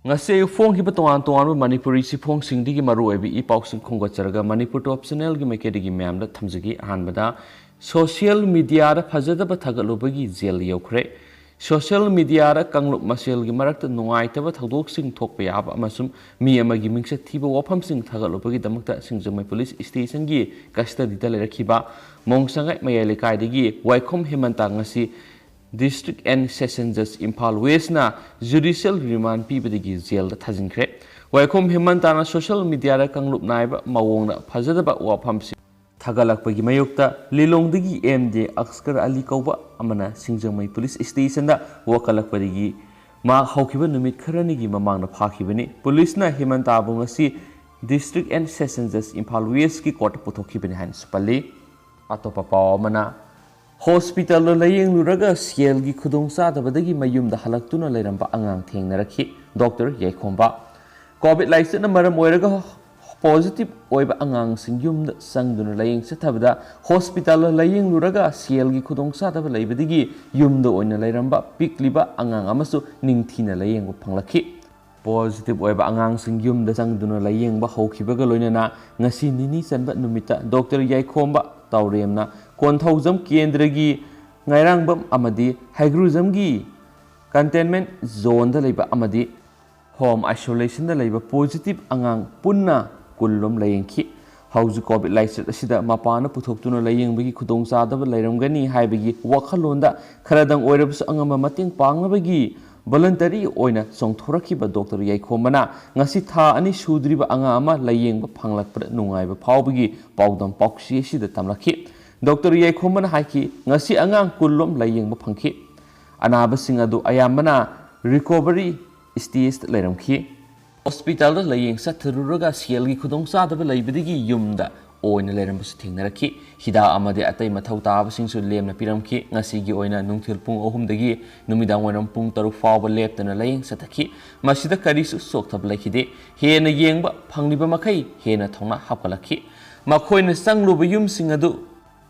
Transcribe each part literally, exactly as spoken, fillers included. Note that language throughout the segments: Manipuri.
ꯉꯁꯤ ꯑꯌꯨꯛ ꯐꯣꯡꯈꯤꯕ ꯇꯣꯉꯥꯟ ꯇꯣꯉꯥꯟꯕ ꯃꯅꯤꯄꯨꯔꯤ ꯆꯦꯐꯣꯡꯁꯤꯡꯗꯒꯤ ꯃꯔꯨꯑꯣꯏꯕ ꯏ ꯄꯥꯎꯁꯤꯡ ꯈꯣꯝꯒꯠꯆꯔꯒ ꯃꯅꯤꯄꯨꯔ ꯇꯣꯞ ꯆꯦꯅꯦꯜꯒꯤ ꯃꯥꯏꯀꯩꯗꯒꯤ ꯃꯌꯥꯝꯗ ꯊꯝꯖꯒꯦ꯫ ꯑꯍꯥꯟꯕꯗ, ꯁꯣꯁꯤꯌꯦꯜ ꯃꯤꯗꯤꯌꯥꯗ ꯐꯖꯗꯕ ꯊꯥꯒꯠꯂꯨꯕꯒꯤ ꯖꯦꯜ ꯌꯧꯈ꯭ꯔꯦ꯫ ꯁꯣꯁꯤꯌꯦꯜ ꯃꯤꯗꯤꯌꯥꯗ ꯀꯥꯡꯂꯨꯞ ꯃꯁꯦꯜꯒꯤ ꯃꯔꯛꯇ ꯅꯨꯡꯉꯥꯏꯇꯕ ꯊꯧꯗꯣꯛꯁꯤꯡ ꯊꯣꯛꯄ ꯌꯥꯕ ꯑꯃꯁꯨꯡ ꯃꯤ ꯑꯃꯒꯤ ꯃꯤꯡꯆꯠ ꯊꯤꯕ ꯋꯥꯐꯝꯁꯤꯡ ꯊꯥꯒꯠꯂꯨꯕꯒꯤꯗꯃꯛꯇ ꯁꯤꯡꯖꯃꯩ ꯄꯨꯂꯤꯁ ꯁ꯭ꯇꯦꯁꯟꯒꯤ ꯀꯁꯇꯗꯤꯗ ꯂꯩꯔꯛꯈꯤꯕ ꯃꯣꯡꯁꯪꯉꯥꯏ ꯃꯌꯥꯏ ꯂꯩꯀꯥꯏꯗꯒꯤ ꯋꯥꯏꯈꯣꯝ ꯍꯦꯃꯟꯇ ꯉꯁꯤ District and Session Judge Imphal ꯋꯦꯁꯅ ꯖꯨꯗꯤꯁꯤꯌꯦꯜ ꯔꯤꯃꯥꯟ ꯄꯤꯕꯗꯒꯤ ꯖꯦꯜꯗ ꯊꯥꯖꯤꯟꯈ꯭ꯔꯦ꯫ ꯋꯥꯏꯈꯣꯝ ꯍꯦꯃꯟꯇꯥꯅ ꯁꯣꯁꯤꯌꯦꯜ ꯃꯤꯗꯤꯌꯥꯗ ꯀꯥꯡꯂꯨꯞ ꯅꯥꯏꯕ ꯃꯑꯣꯡꯗ ꯐꯖꯗꯕ ꯋꯥꯐꯝꯁꯤꯡ ꯊꯥꯒꯠꯂꯛꯄꯒꯤ ꯃꯥꯌꯣꯛꯇ ꯂꯤꯂꯣꯡꯗꯒꯤ ꯑꯦꯝ ꯗꯦ ꯑꯛꯁꯀꯔ ꯑꯂꯤ ꯀꯧꯕ ꯑꯃꯅ ꯁꯤꯡꯖꯃꯩ ꯄꯨꯂꯤꯁ ꯁ꯭ꯇꯦꯁꯟꯗ ꯋꯥꯀꯠꯂꯛꯄꯗꯒꯤ ꯃꯍꯥꯛ ꯍꯧꯈꯤꯕ ꯅꯨꯃꯤꯠ ꯈꯔꯅꯤꯒꯤ ꯃꯃꯥꯡꯗ ꯐꯥꯈꯤꯕꯅꯤ꯫ ꯄꯨꯂꯤꯁꯅ ꯍꯦꯃꯟꯇꯥꯕꯨ ꯉꯁꯤ District and Session Judge Imphal ꯋꯦꯁꯀꯤ ꯀꯣꯔꯠꯇ ꯄꯨꯊꯣꯛꯈꯤꯕꯅꯤ ꯍꯥꯏꯅꯁꯨ ꯄꯜꯂꯤ꯫ ꯑꯇꯣꯞꯄ ꯄꯥꯎ ꯑꯃꯅ, ꯍꯣꯁꯄꯤꯇꯥꯜꯗ ꯂꯥꯌꯦꯡꯂꯨꯔꯒ ꯁꯦꯜꯒꯤ ꯈꯨꯗꯣꯡꯆꯥꯗꯕꯗꯒꯤ ꯃꯌꯨꯝꯗ ꯍꯜꯂꯛꯇꯨꯅ ꯂꯩꯔꯝꯕ ꯑꯉꯥꯡ ꯊꯦꯡꯅꯔꯛꯈꯤ꯫ ꯗꯣꯛꯇꯔ ꯌꯥꯏꯈꯣꯝꯕ꯫ ꯀꯣꯚꯤꯗ ꯂꯥꯏꯆꯠꯅ ꯃꯔꯝ ꯑꯣꯏꯔꯒ ꯄꯣꯖꯤꯇꯤꯚ ꯑꯣꯏꯕ ꯑꯉꯥꯡꯁꯤꯡ ꯌꯨꯝꯗ ꯆꯪꯗꯨꯅ ꯂꯥꯌꯦꯡ ꯆꯠꯊꯕꯗ ꯍꯣꯁꯄꯤꯇꯥꯜꯗ ꯂꯥꯌꯦꯡꯂꯨꯔꯒ ꯁꯦꯜꯒꯤ ꯈꯨꯗꯣꯡꯆꯥꯗꯕ ꯂꯩꯕꯗꯒꯤ ꯌꯨꯝꯗ ꯑꯣꯏꯅ ꯂꯩꯔꯝꯕ ꯄꯤꯛꯂꯤꯕ ꯑꯉꯥꯡ ꯑꯃꯁꯨ ꯅꯤꯡꯊꯤꯅ ꯂꯥꯌꯦꯡꯕ ꯐꯪꯂꯛꯈꯤ꯫ ꯄꯣꯖꯤꯇꯤꯚ ꯑꯣꯏꯕ ꯑꯉꯥꯡꯁꯤꯡ ꯌꯨꯝꯗ ꯆꯪꯗꯨꯅ ꯂꯥꯌꯦꯡꯕ ꯍꯧꯈꯤꯕꯒ ꯂꯣꯏꯅꯅ ꯉꯁꯤ ꯅꯤꯅꯤ ꯆꯟꯕ ꯅꯨꯃꯤꯠꯇ ꯗꯣꯛꯇꯔ ꯌꯥꯏꯈꯣꯝꯕ ꯇꯥꯎꯔꯦꯝꯅ ꯀꯣꯟꯊꯧꯖꯝ ꯀꯦꯟꯗ꯭ꯔꯒꯤ ꯉꯥꯏꯔꯥꯡꯕꯝ ꯑꯃꯗꯤ ꯍꯩꯒ꯭ꯔꯨꯖꯝꯒꯤ ꯀꯟꯇꯦꯟꯃꯦꯟꯠ ꯖꯣꯟꯗ ꯂꯩꯕ ꯑꯃꯗꯤ ꯍꯣꯝ ꯑꯥꯏꯁꯣꯂꯦꯁꯟꯗ ꯂꯩꯕ ꯄꯣꯖꯤꯇꯤꯚ ꯑꯉꯥꯡ ꯄꯨꯟꯅ ꯀꯨꯟ ꯂꯣꯝ ꯂꯥꯌꯦꯡꯈꯤ꯫ ꯍꯧꯖꯤꯛ ꯀꯣꯚꯤꯗ ꯂꯥꯏꯆꯠ ꯑꯁꯤꯗ ꯃꯄꯥꯟꯗ ꯄꯨꯊꯣꯛꯇꯨꯅ ꯂꯥꯌꯦꯡꯕꯒꯤ ꯈꯨꯗꯣꯡꯆꯥꯗꯕ ꯂꯩꯔꯝꯒꯅꯤ ꯍꯥꯏꯕꯒꯤ ꯋꯥꯈꯜꯂꯣꯟꯗ ꯈꯔꯗꯪ ꯑꯣꯏꯔꯕꯁꯨ ꯑꯉꯝꯕ ꯃꯇꯦꯡ ꯄꯥꯡꯅꯕꯒꯤ ꯚꯣꯂꯨꯟꯇꯔꯤ ꯑꯣꯏꯅ ꯆꯣꯡꯊꯣꯔꯛꯈꯤꯕ ꯗꯣꯛꯇꯔ ꯌꯥꯏꯈꯣꯝꯕꯅ ꯉꯁꯤ ꯊꯥ ꯑꯅꯤ ꯁꯨꯗ꯭ꯔꯤꯕ ꯑꯉꯥꯡ ꯑꯃ ꯂꯥꯌꯦꯡꯕ ꯐꯪꯂꯛꯄꯗ ꯅꯨꯡꯉꯥꯏꯕ ꯐꯥꯎꯕꯒꯤ ꯄꯥꯎꯗꯝ ꯄꯥꯎꯆꯦ ꯑꯁꯤꯗ ꯇꯝꯂꯛꯈꯤ꯫ ꯗꯣꯛꯇꯔ ꯌꯥꯏꯈꯣꯝꯕꯅ ꯍꯥꯏꯈꯤ, ꯉꯁꯤ ꯑꯉꯥꯡ ꯀꯨꯟ ꯂꯣꯝ ꯂꯥꯌꯦꯡꯕ ꯐꯪꯈꯤ꯫ ꯑꯅꯥꯕꯁꯤꯡ ꯑꯗꯨ ꯑꯌꯥꯝꯕꯅ ꯔꯤꯀꯣꯚꯔꯤ ꯁ꯭ꯇꯦꯖꯇ ꯂꯩꯔꯝꯈꯤ꯫ ꯍꯣꯁꯄꯤꯇꯥꯜꯗ ꯂꯥꯌꯦꯡ ꯆꯠꯊꯔꯨꯔꯒ ꯁꯦꯜꯒꯤ ꯈꯨꯗꯣꯡꯆꯥꯗꯕ ꯂꯩꯕꯗꯒꯤ ꯌꯨꯝꯗ ꯑꯣꯏꯅ ꯂꯩꯔꯝꯕꯁꯨ ꯊꯦꯡꯅꯔꯛꯈꯤ꯫ ꯍꯤꯗꯥꯛ ꯑꯃꯗꯤ ꯑꯇꯩ ꯃꯊꯧ ꯇꯥꯕꯁꯤꯡꯁꯨ ꯂꯦꯝꯅ ꯄꯤꯔꯝꯈꯤ꯫ ꯉꯁꯤꯒꯤ ꯑꯣꯏꯅ ꯅꯨꯡꯊꯤꯜ ꯄꯨꯡ ꯑꯍꯨꯝꯗꯒꯤ ꯅꯨꯃꯤꯗꯥꯡ ꯋꯥꯏꯔꯝ ꯄꯨꯡ ꯇꯔꯨꯛ ꯐꯥꯎꯕ ꯂꯦꯞꯇꯅ ꯂꯥꯌꯦꯡ ꯆꯠꯊꯈꯤ꯫ ꯃꯁꯤꯗ ꯀꯔꯤꯁꯨ ꯁꯣꯛꯊꯕ ꯂꯩꯈꯤꯗꯦ꯫ ꯍꯦꯟꯅ ꯌꯦꯡꯕ ꯐꯪꯂꯤꯕ ꯃꯈꯩ ꯍꯦꯟꯅ ꯊꯧꯅꯥ ꯍꯥꯞꯀꯠꯂꯛꯈꯤ꯫ ꯃꯈꯣꯏꯅ ꯆꯪꯂꯨꯕ ꯌꯨꯝꯁꯤꯡ ꯑꯗꯨ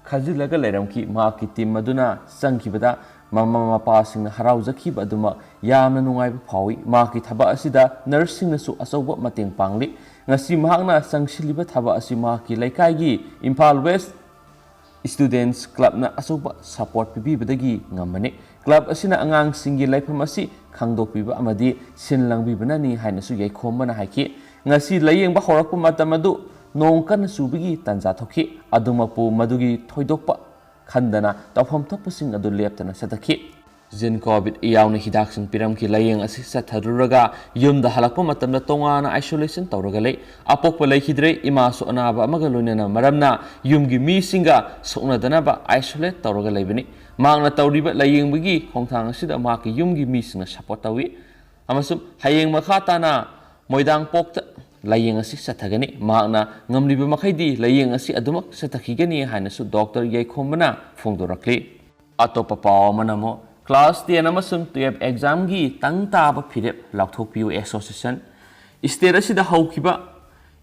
ꯈꯥꯖꯤꯜꯂꯒ ꯂꯩꯔꯝꯈꯤ꯫ ꯃꯍꯥꯛꯀꯤ ꯇꯤꯝ ꯑꯗꯨꯅ ꯆꯪꯈꯤꯕꯗ ꯃꯃꯥ ꯃꯄꯥꯁꯤꯡꯅ ꯍꯔꯥꯎꯖꯈꯤꯕ ꯑꯗꯨꯃꯛ ꯌꯥꯝꯅ ꯅꯨꯡꯉꯥꯏꯕ ꯐꯥꯎꯏ꯫ ꯃꯍꯥꯛꯀꯤ ꯊꯕꯛ ꯑꯁꯤꯗ ꯅꯔꯁꯁꯤꯡꯅꯁꯨ ꯑꯆꯧꯕ ꯃꯇꯦꯡ ꯄꯥꯡꯂꯤ꯫ ꯉꯁꯤ ꯃꯍꯥꯛꯅ ꯆꯪꯁꯤꯜꯂꯤꯕ ꯊꯕꯛ ꯑꯁꯤ ꯃꯍꯥꯛꯀꯤ ꯂꯩꯀꯥꯏꯒꯤ ꯏꯝꯐꯥꯜ ꯋꯦꯁ ꯁ꯭ꯇꯨꯗꯦꯟꯠꯁ ꯀ꯭ꯂꯕꯅ ꯑꯆꯧꯕ ꯁꯄꯣꯔꯠ ꯄꯤꯕꯤꯕꯗꯒꯤ ꯉꯝꯕꯅꯤ꯫ ꯀ꯭ꯂꯕ ꯑꯁꯤꯅ ꯑꯉꯥꯡꯁꯤꯡꯒꯤ ꯂꯩꯐꯝ ꯑꯁꯤ ꯈꯪꯗꯣꯛꯄꯤꯕ ꯑꯃꯗꯤ ꯁꯤꯟ ꯂꯥꯡꯕꯤꯕꯅꯅꯤ ꯍꯥꯏꯅꯁꯨ ꯌꯥꯏꯈꯣꯝꯕꯅ ꯍꯥꯏꯈꯤ꯫ ꯉꯁꯤ ꯂꯥꯏꯌꯦꯡꯕ ꯍꯧꯔꯛꯄ ꯃꯇꯝ ꯑꯗꯨ ꯅꯣꯡ ꯀꯟꯅ ꯆꯨꯕꯒꯤ ꯇꯥꯟꯖꯥ ꯊꯣꯛꯈꯤ꯫ ꯑꯗꯨꯃꯛꯄꯨ ꯃꯗꯨꯒꯤ ꯊꯣꯏꯗꯣꯛꯄ ꯈꯟꯗꯅ ꯇꯧꯐꯝ ꯊꯣꯛꯄꯁꯤꯡ ꯑꯗꯨ ꯂꯦꯞꯇꯅ ꯆꯠꯊꯈꯤ꯫ ꯖꯤꯟ ꯀꯣꯕꯤꯠ ꯌꯥꯎꯅ ꯍꯤꯗꯥꯛꯁꯤꯡ ꯄꯤꯔꯝꯈꯤ꯫ ꯂꯥꯏꯌꯦꯡ ꯑꯁꯤ ꯆꯠꯊꯔꯨꯔꯒ ꯌꯨꯝꯗ ꯍꯜꯂꯛꯄ ꯃꯇꯝꯗ ꯇꯣꯉꯥꯟꯅ isolation ꯇꯧꯔꯒ ꯂꯩ꯫ ꯑꯄꯣꯛꯄ ꯂꯩꯈꯤꯗ꯭ꯔꯦ꯫ ꯏꯃꯥꯁꯨ ꯑꯅꯥꯕ ꯑꯃꯒ ꯂꯣꯏꯅꯅ ꯃꯔꯝꯅ ꯌꯨꯝꯒꯤ ꯃꯤꯁꯤꯡꯒ ꯁꯣꯛꯅꯗꯅꯕ isolate ꯇꯧꯔꯒ ꯂꯩꯕꯅꯤ꯫ ꯃꯍꯥꯛꯅ ꯇꯧꯔꯤꯕ ꯂꯥꯏꯌꯦꯡꯕꯒꯤ ꯈꯣꯡꯊꯥꯡ ꯑꯁꯤꯗ ꯃꯍꯥꯛꯀꯤ ꯌꯨꯝꯒꯤ ꯃꯤꯁꯤꯡꯅ support ꯇꯧꯏ ꯑꯃꯁꯨꯡ ꯍꯌꯦꯡ ꯃꯈꯥ ꯇꯥꯅ ꯃꯣꯏꯗꯥꯡꯄꯣꯛꯇ ꯂꯥꯏꯌꯦꯡ ꯑꯁꯤ ꯆꯠꯊꯒꯅꯤ꯫ ꯃꯍꯥꯛꯅ ꯉꯝꯂꯤꯕ ꯃꯈꯩꯗꯤ ꯂꯥꯏꯌꯦꯡ ꯑꯁꯤ ꯑꯗꯨꯃꯛ ꯆꯠꯊꯈꯤꯒꯅꯤ ꯍꯥꯏꯅꯁꯨ ꯗꯣꯛꯇꯔ ꯌꯥꯏꯈꯣꯝꯕꯅ ꯐꯣꯡꯗꯣꯔꯛꯂꯤ꯫ ꯑꯇꯣꯞꯄ ꯄꯥꯎ ꯑꯃꯅ ꯑꯃꯨꯛ class ten ꯑꯃꯁꯨꯡ twelve examꯒꯤ ꯇꯪ ꯇꯥꯕ ꯐꯤꯔꯦꯞ ꯂꯥꯎꯊꯣꯛꯄꯤꯌꯨ association꯫ State ꯑꯁꯤꯗ ꯍꯧꯈꯤꯕ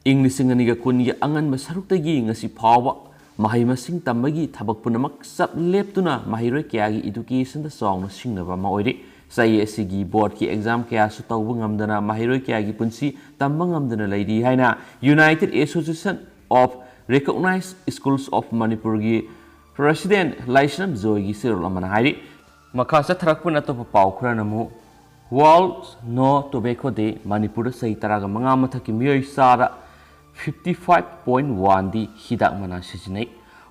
ꯏꯪ ꯂꯤꯁꯤꯡ ꯑꯅꯤꯒ ꯀꯨꯟꯒꯤ ꯑꯉꯟꯕ ꯁꯔꯨꯛꯇꯒꯤ ꯉꯁꯤ ꯐꯥꯎꯕ ꯃꯍꯩ ꯃꯁꯤꯡ ꯇꯝꯕꯒꯤ ꯊꯕꯛ ꯄꯨꯝꯅꯃꯛ ꯆꯞ ꯂꯦꯞꯇꯨꯅ ꯃꯍꯩꯔꯣꯏ ꯀꯌꯥꯒꯤ educationꯗ ꯆꯥꯎꯅ ꯁꯤꯡꯅꯕ ꯑꯃ ꯑꯣꯏꯔꯤ꯫ ꯆꯍꯤ ꯑꯁꯤꯒꯤ boardꯀꯤ exam ꯀꯌꯥꯁꯨ ꯇꯧꯕ ꯉꯝꯗꯅ ꯃꯍꯩꯔꯣꯏ ꯀꯌꯥꯒꯤ ꯄꯨꯟꯁꯤ ꯇꯝꯕ ꯉꯝꯗꯅ ꯂꯩꯔꯤ ꯍꯥꯏꯅ United Association of Recognized Schools of Manipurꯒꯤ President ꯂꯥꯏꯁ꯭ꯔꯝ ꯖꯣꯏꯒꯤ ꯆꯦꯔꯣꯜ ꯑꯃꯅ ꯍꯥꯏꯔꯤ꯫ ꯃꯈꯥ ꯆꯠꯊꯔꯛꯄꯅ ꯑꯇꯣꯞꯄ ꯄꯥꯎ ꯈꯔꯅ ꯑꯃꯨꯛ World No Tobacco Day, ꯃꯅꯤꯄꯨꯔꯗ ꯆꯍꯤ ꯇꯔꯥꯒ ꯃꯉꯥ ꯃꯊꯛꯀꯤ ꯃꯤꯑꯣꯏ ꯆꯥꯗ fifty five point one ꯗꯤ ꯍꯤꯗꯥꯛ ꯃꯅꯥ ꯁꯤꯖꯤꯟꯅꯩ꯫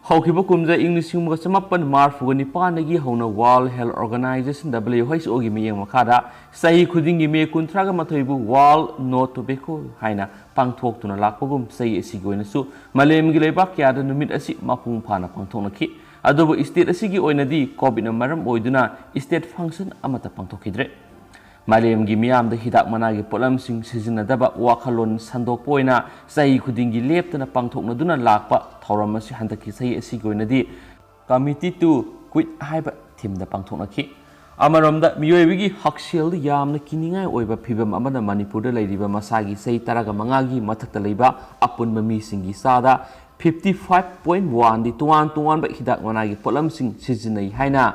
ꯍꯧꯈꯤꯕ ꯀꯨꯝꯖꯥ ꯏꯪ ꯂꯤꯁꯤꯡ ꯑꯃꯒ ꯆꯃꯥꯄꯟ ꯃꯔꯤꯐꯨꯒ ꯅꯤꯄꯥꯟꯗꯒꯤ ꯍꯧꯅ World Health Organization, WHOꯒꯤ ꯃꯤꯠꯌꯦꯡ ꯃꯈꯥꯗ ꯆꯍꯤ ꯈꯨꯗꯤꯡꯒꯤ ꯃꯦ ꯀꯨꯟꯊ꯭ꯔꯥꯒ ꯃꯥꯊꯣꯏꯕꯨ World No Tobacco ꯍꯥꯏꯅ ꯄꯥꯡꯊꯣꯛꯇꯨꯅ ꯂꯥꯛꯄꯒꯨꯝ ꯆꯍꯤ ꯑꯁꯤꯒꯤ ꯑꯣꯏꯅꯁꯨ ꯃꯥꯂꯦꯝꯒꯤ ꯂꯩꯕꯥꯛ ꯀꯌꯥꯗ ꯅꯨꯃꯤꯠ ꯑꯁꯤ ꯃꯄꯨꯡ ꯐꯥꯅ ꯄꯥꯡꯊꯣꯛꯅꯈꯤ꯫ ꯑꯗꯨꯕꯨ state ꯑꯁꯤꯒꯤ ꯑꯣꯏꯅꯗꯤ COVIDꯅ ꯃꯔꯝ ꯑꯣꯏꯗꯨꯅ state function ꯑꯃꯠꯇ ꯄꯥꯡꯊꯣꯛꯈꯤꯗ꯭ꯔꯦ꯫ ꯃꯥꯂꯦꯝꯒꯤ ꯃꯤꯌꯥꯝꯗ ꯍꯤꯗꯥꯛ ꯃꯅꯥꯒꯤ ꯄꯣꯠꯂꯝꯁꯤꯡ ꯁꯤꯖꯤꯟꯅꯗꯕ ꯋꯥꯈꯜꯂꯣꯟ ꯁꯟꯗꯣꯛꯄ ꯑꯣꯏꯅ ꯆꯍꯤ ꯈꯨꯗꯤꯡꯒꯤ ꯂꯦꯞꯇꯅ ꯄꯥꯡꯊꯣꯛꯅꯗꯨꯅ ꯂꯥꯛꯄ ꯊꯧꯔꯝ ꯑꯁꯤ ꯍꯟꯗꯛꯀꯤ ꯆꯍꯤ ꯑꯁꯤꯒꯤ ꯑꯣꯏꯅꯗꯤ Committee to Quit ꯍꯥꯏꯕ themeꯗ ꯄꯥꯡꯊꯣꯛꯅꯈꯤ꯫ ꯑꯃꯔꯣꯝꯗ ꯃꯤꯑꯣꯏꯕꯒꯤ ꯍꯛꯁꯦꯜꯗ ꯌꯥꯝꯅ ꯀꯤꯅꯤꯡꯉꯥꯏ ꯑꯣꯏꯕ ꯐꯤꯚꯝ ꯑꯃꯗ ꯃꯅꯤꯄꯨꯔꯗ ꯂꯩꯔꯤꯕ ꯃꯁꯥꯒꯤ ꯆꯍꯤ ꯇꯔꯥꯒ ꯃꯉꯥꯒꯤ ꯃꯊꯛꯇ ꯂꯩꯕ ꯑꯄꯨꯟꯕ ꯃꯤꯁꯤꯡꯒꯤ ꯆꯥꯗ fifty five point one ꯗꯤ ꯇꯣꯉꯥꯟ ꯇꯣꯉꯥꯟꯕ ꯍꯤꯗꯥꯛ ꯃꯅꯥꯒꯤ ꯄꯣꯠꯂꯝꯁꯤꯡ ꯁꯤꯖꯤꯟꯅꯩ ꯍꯥꯏꯅ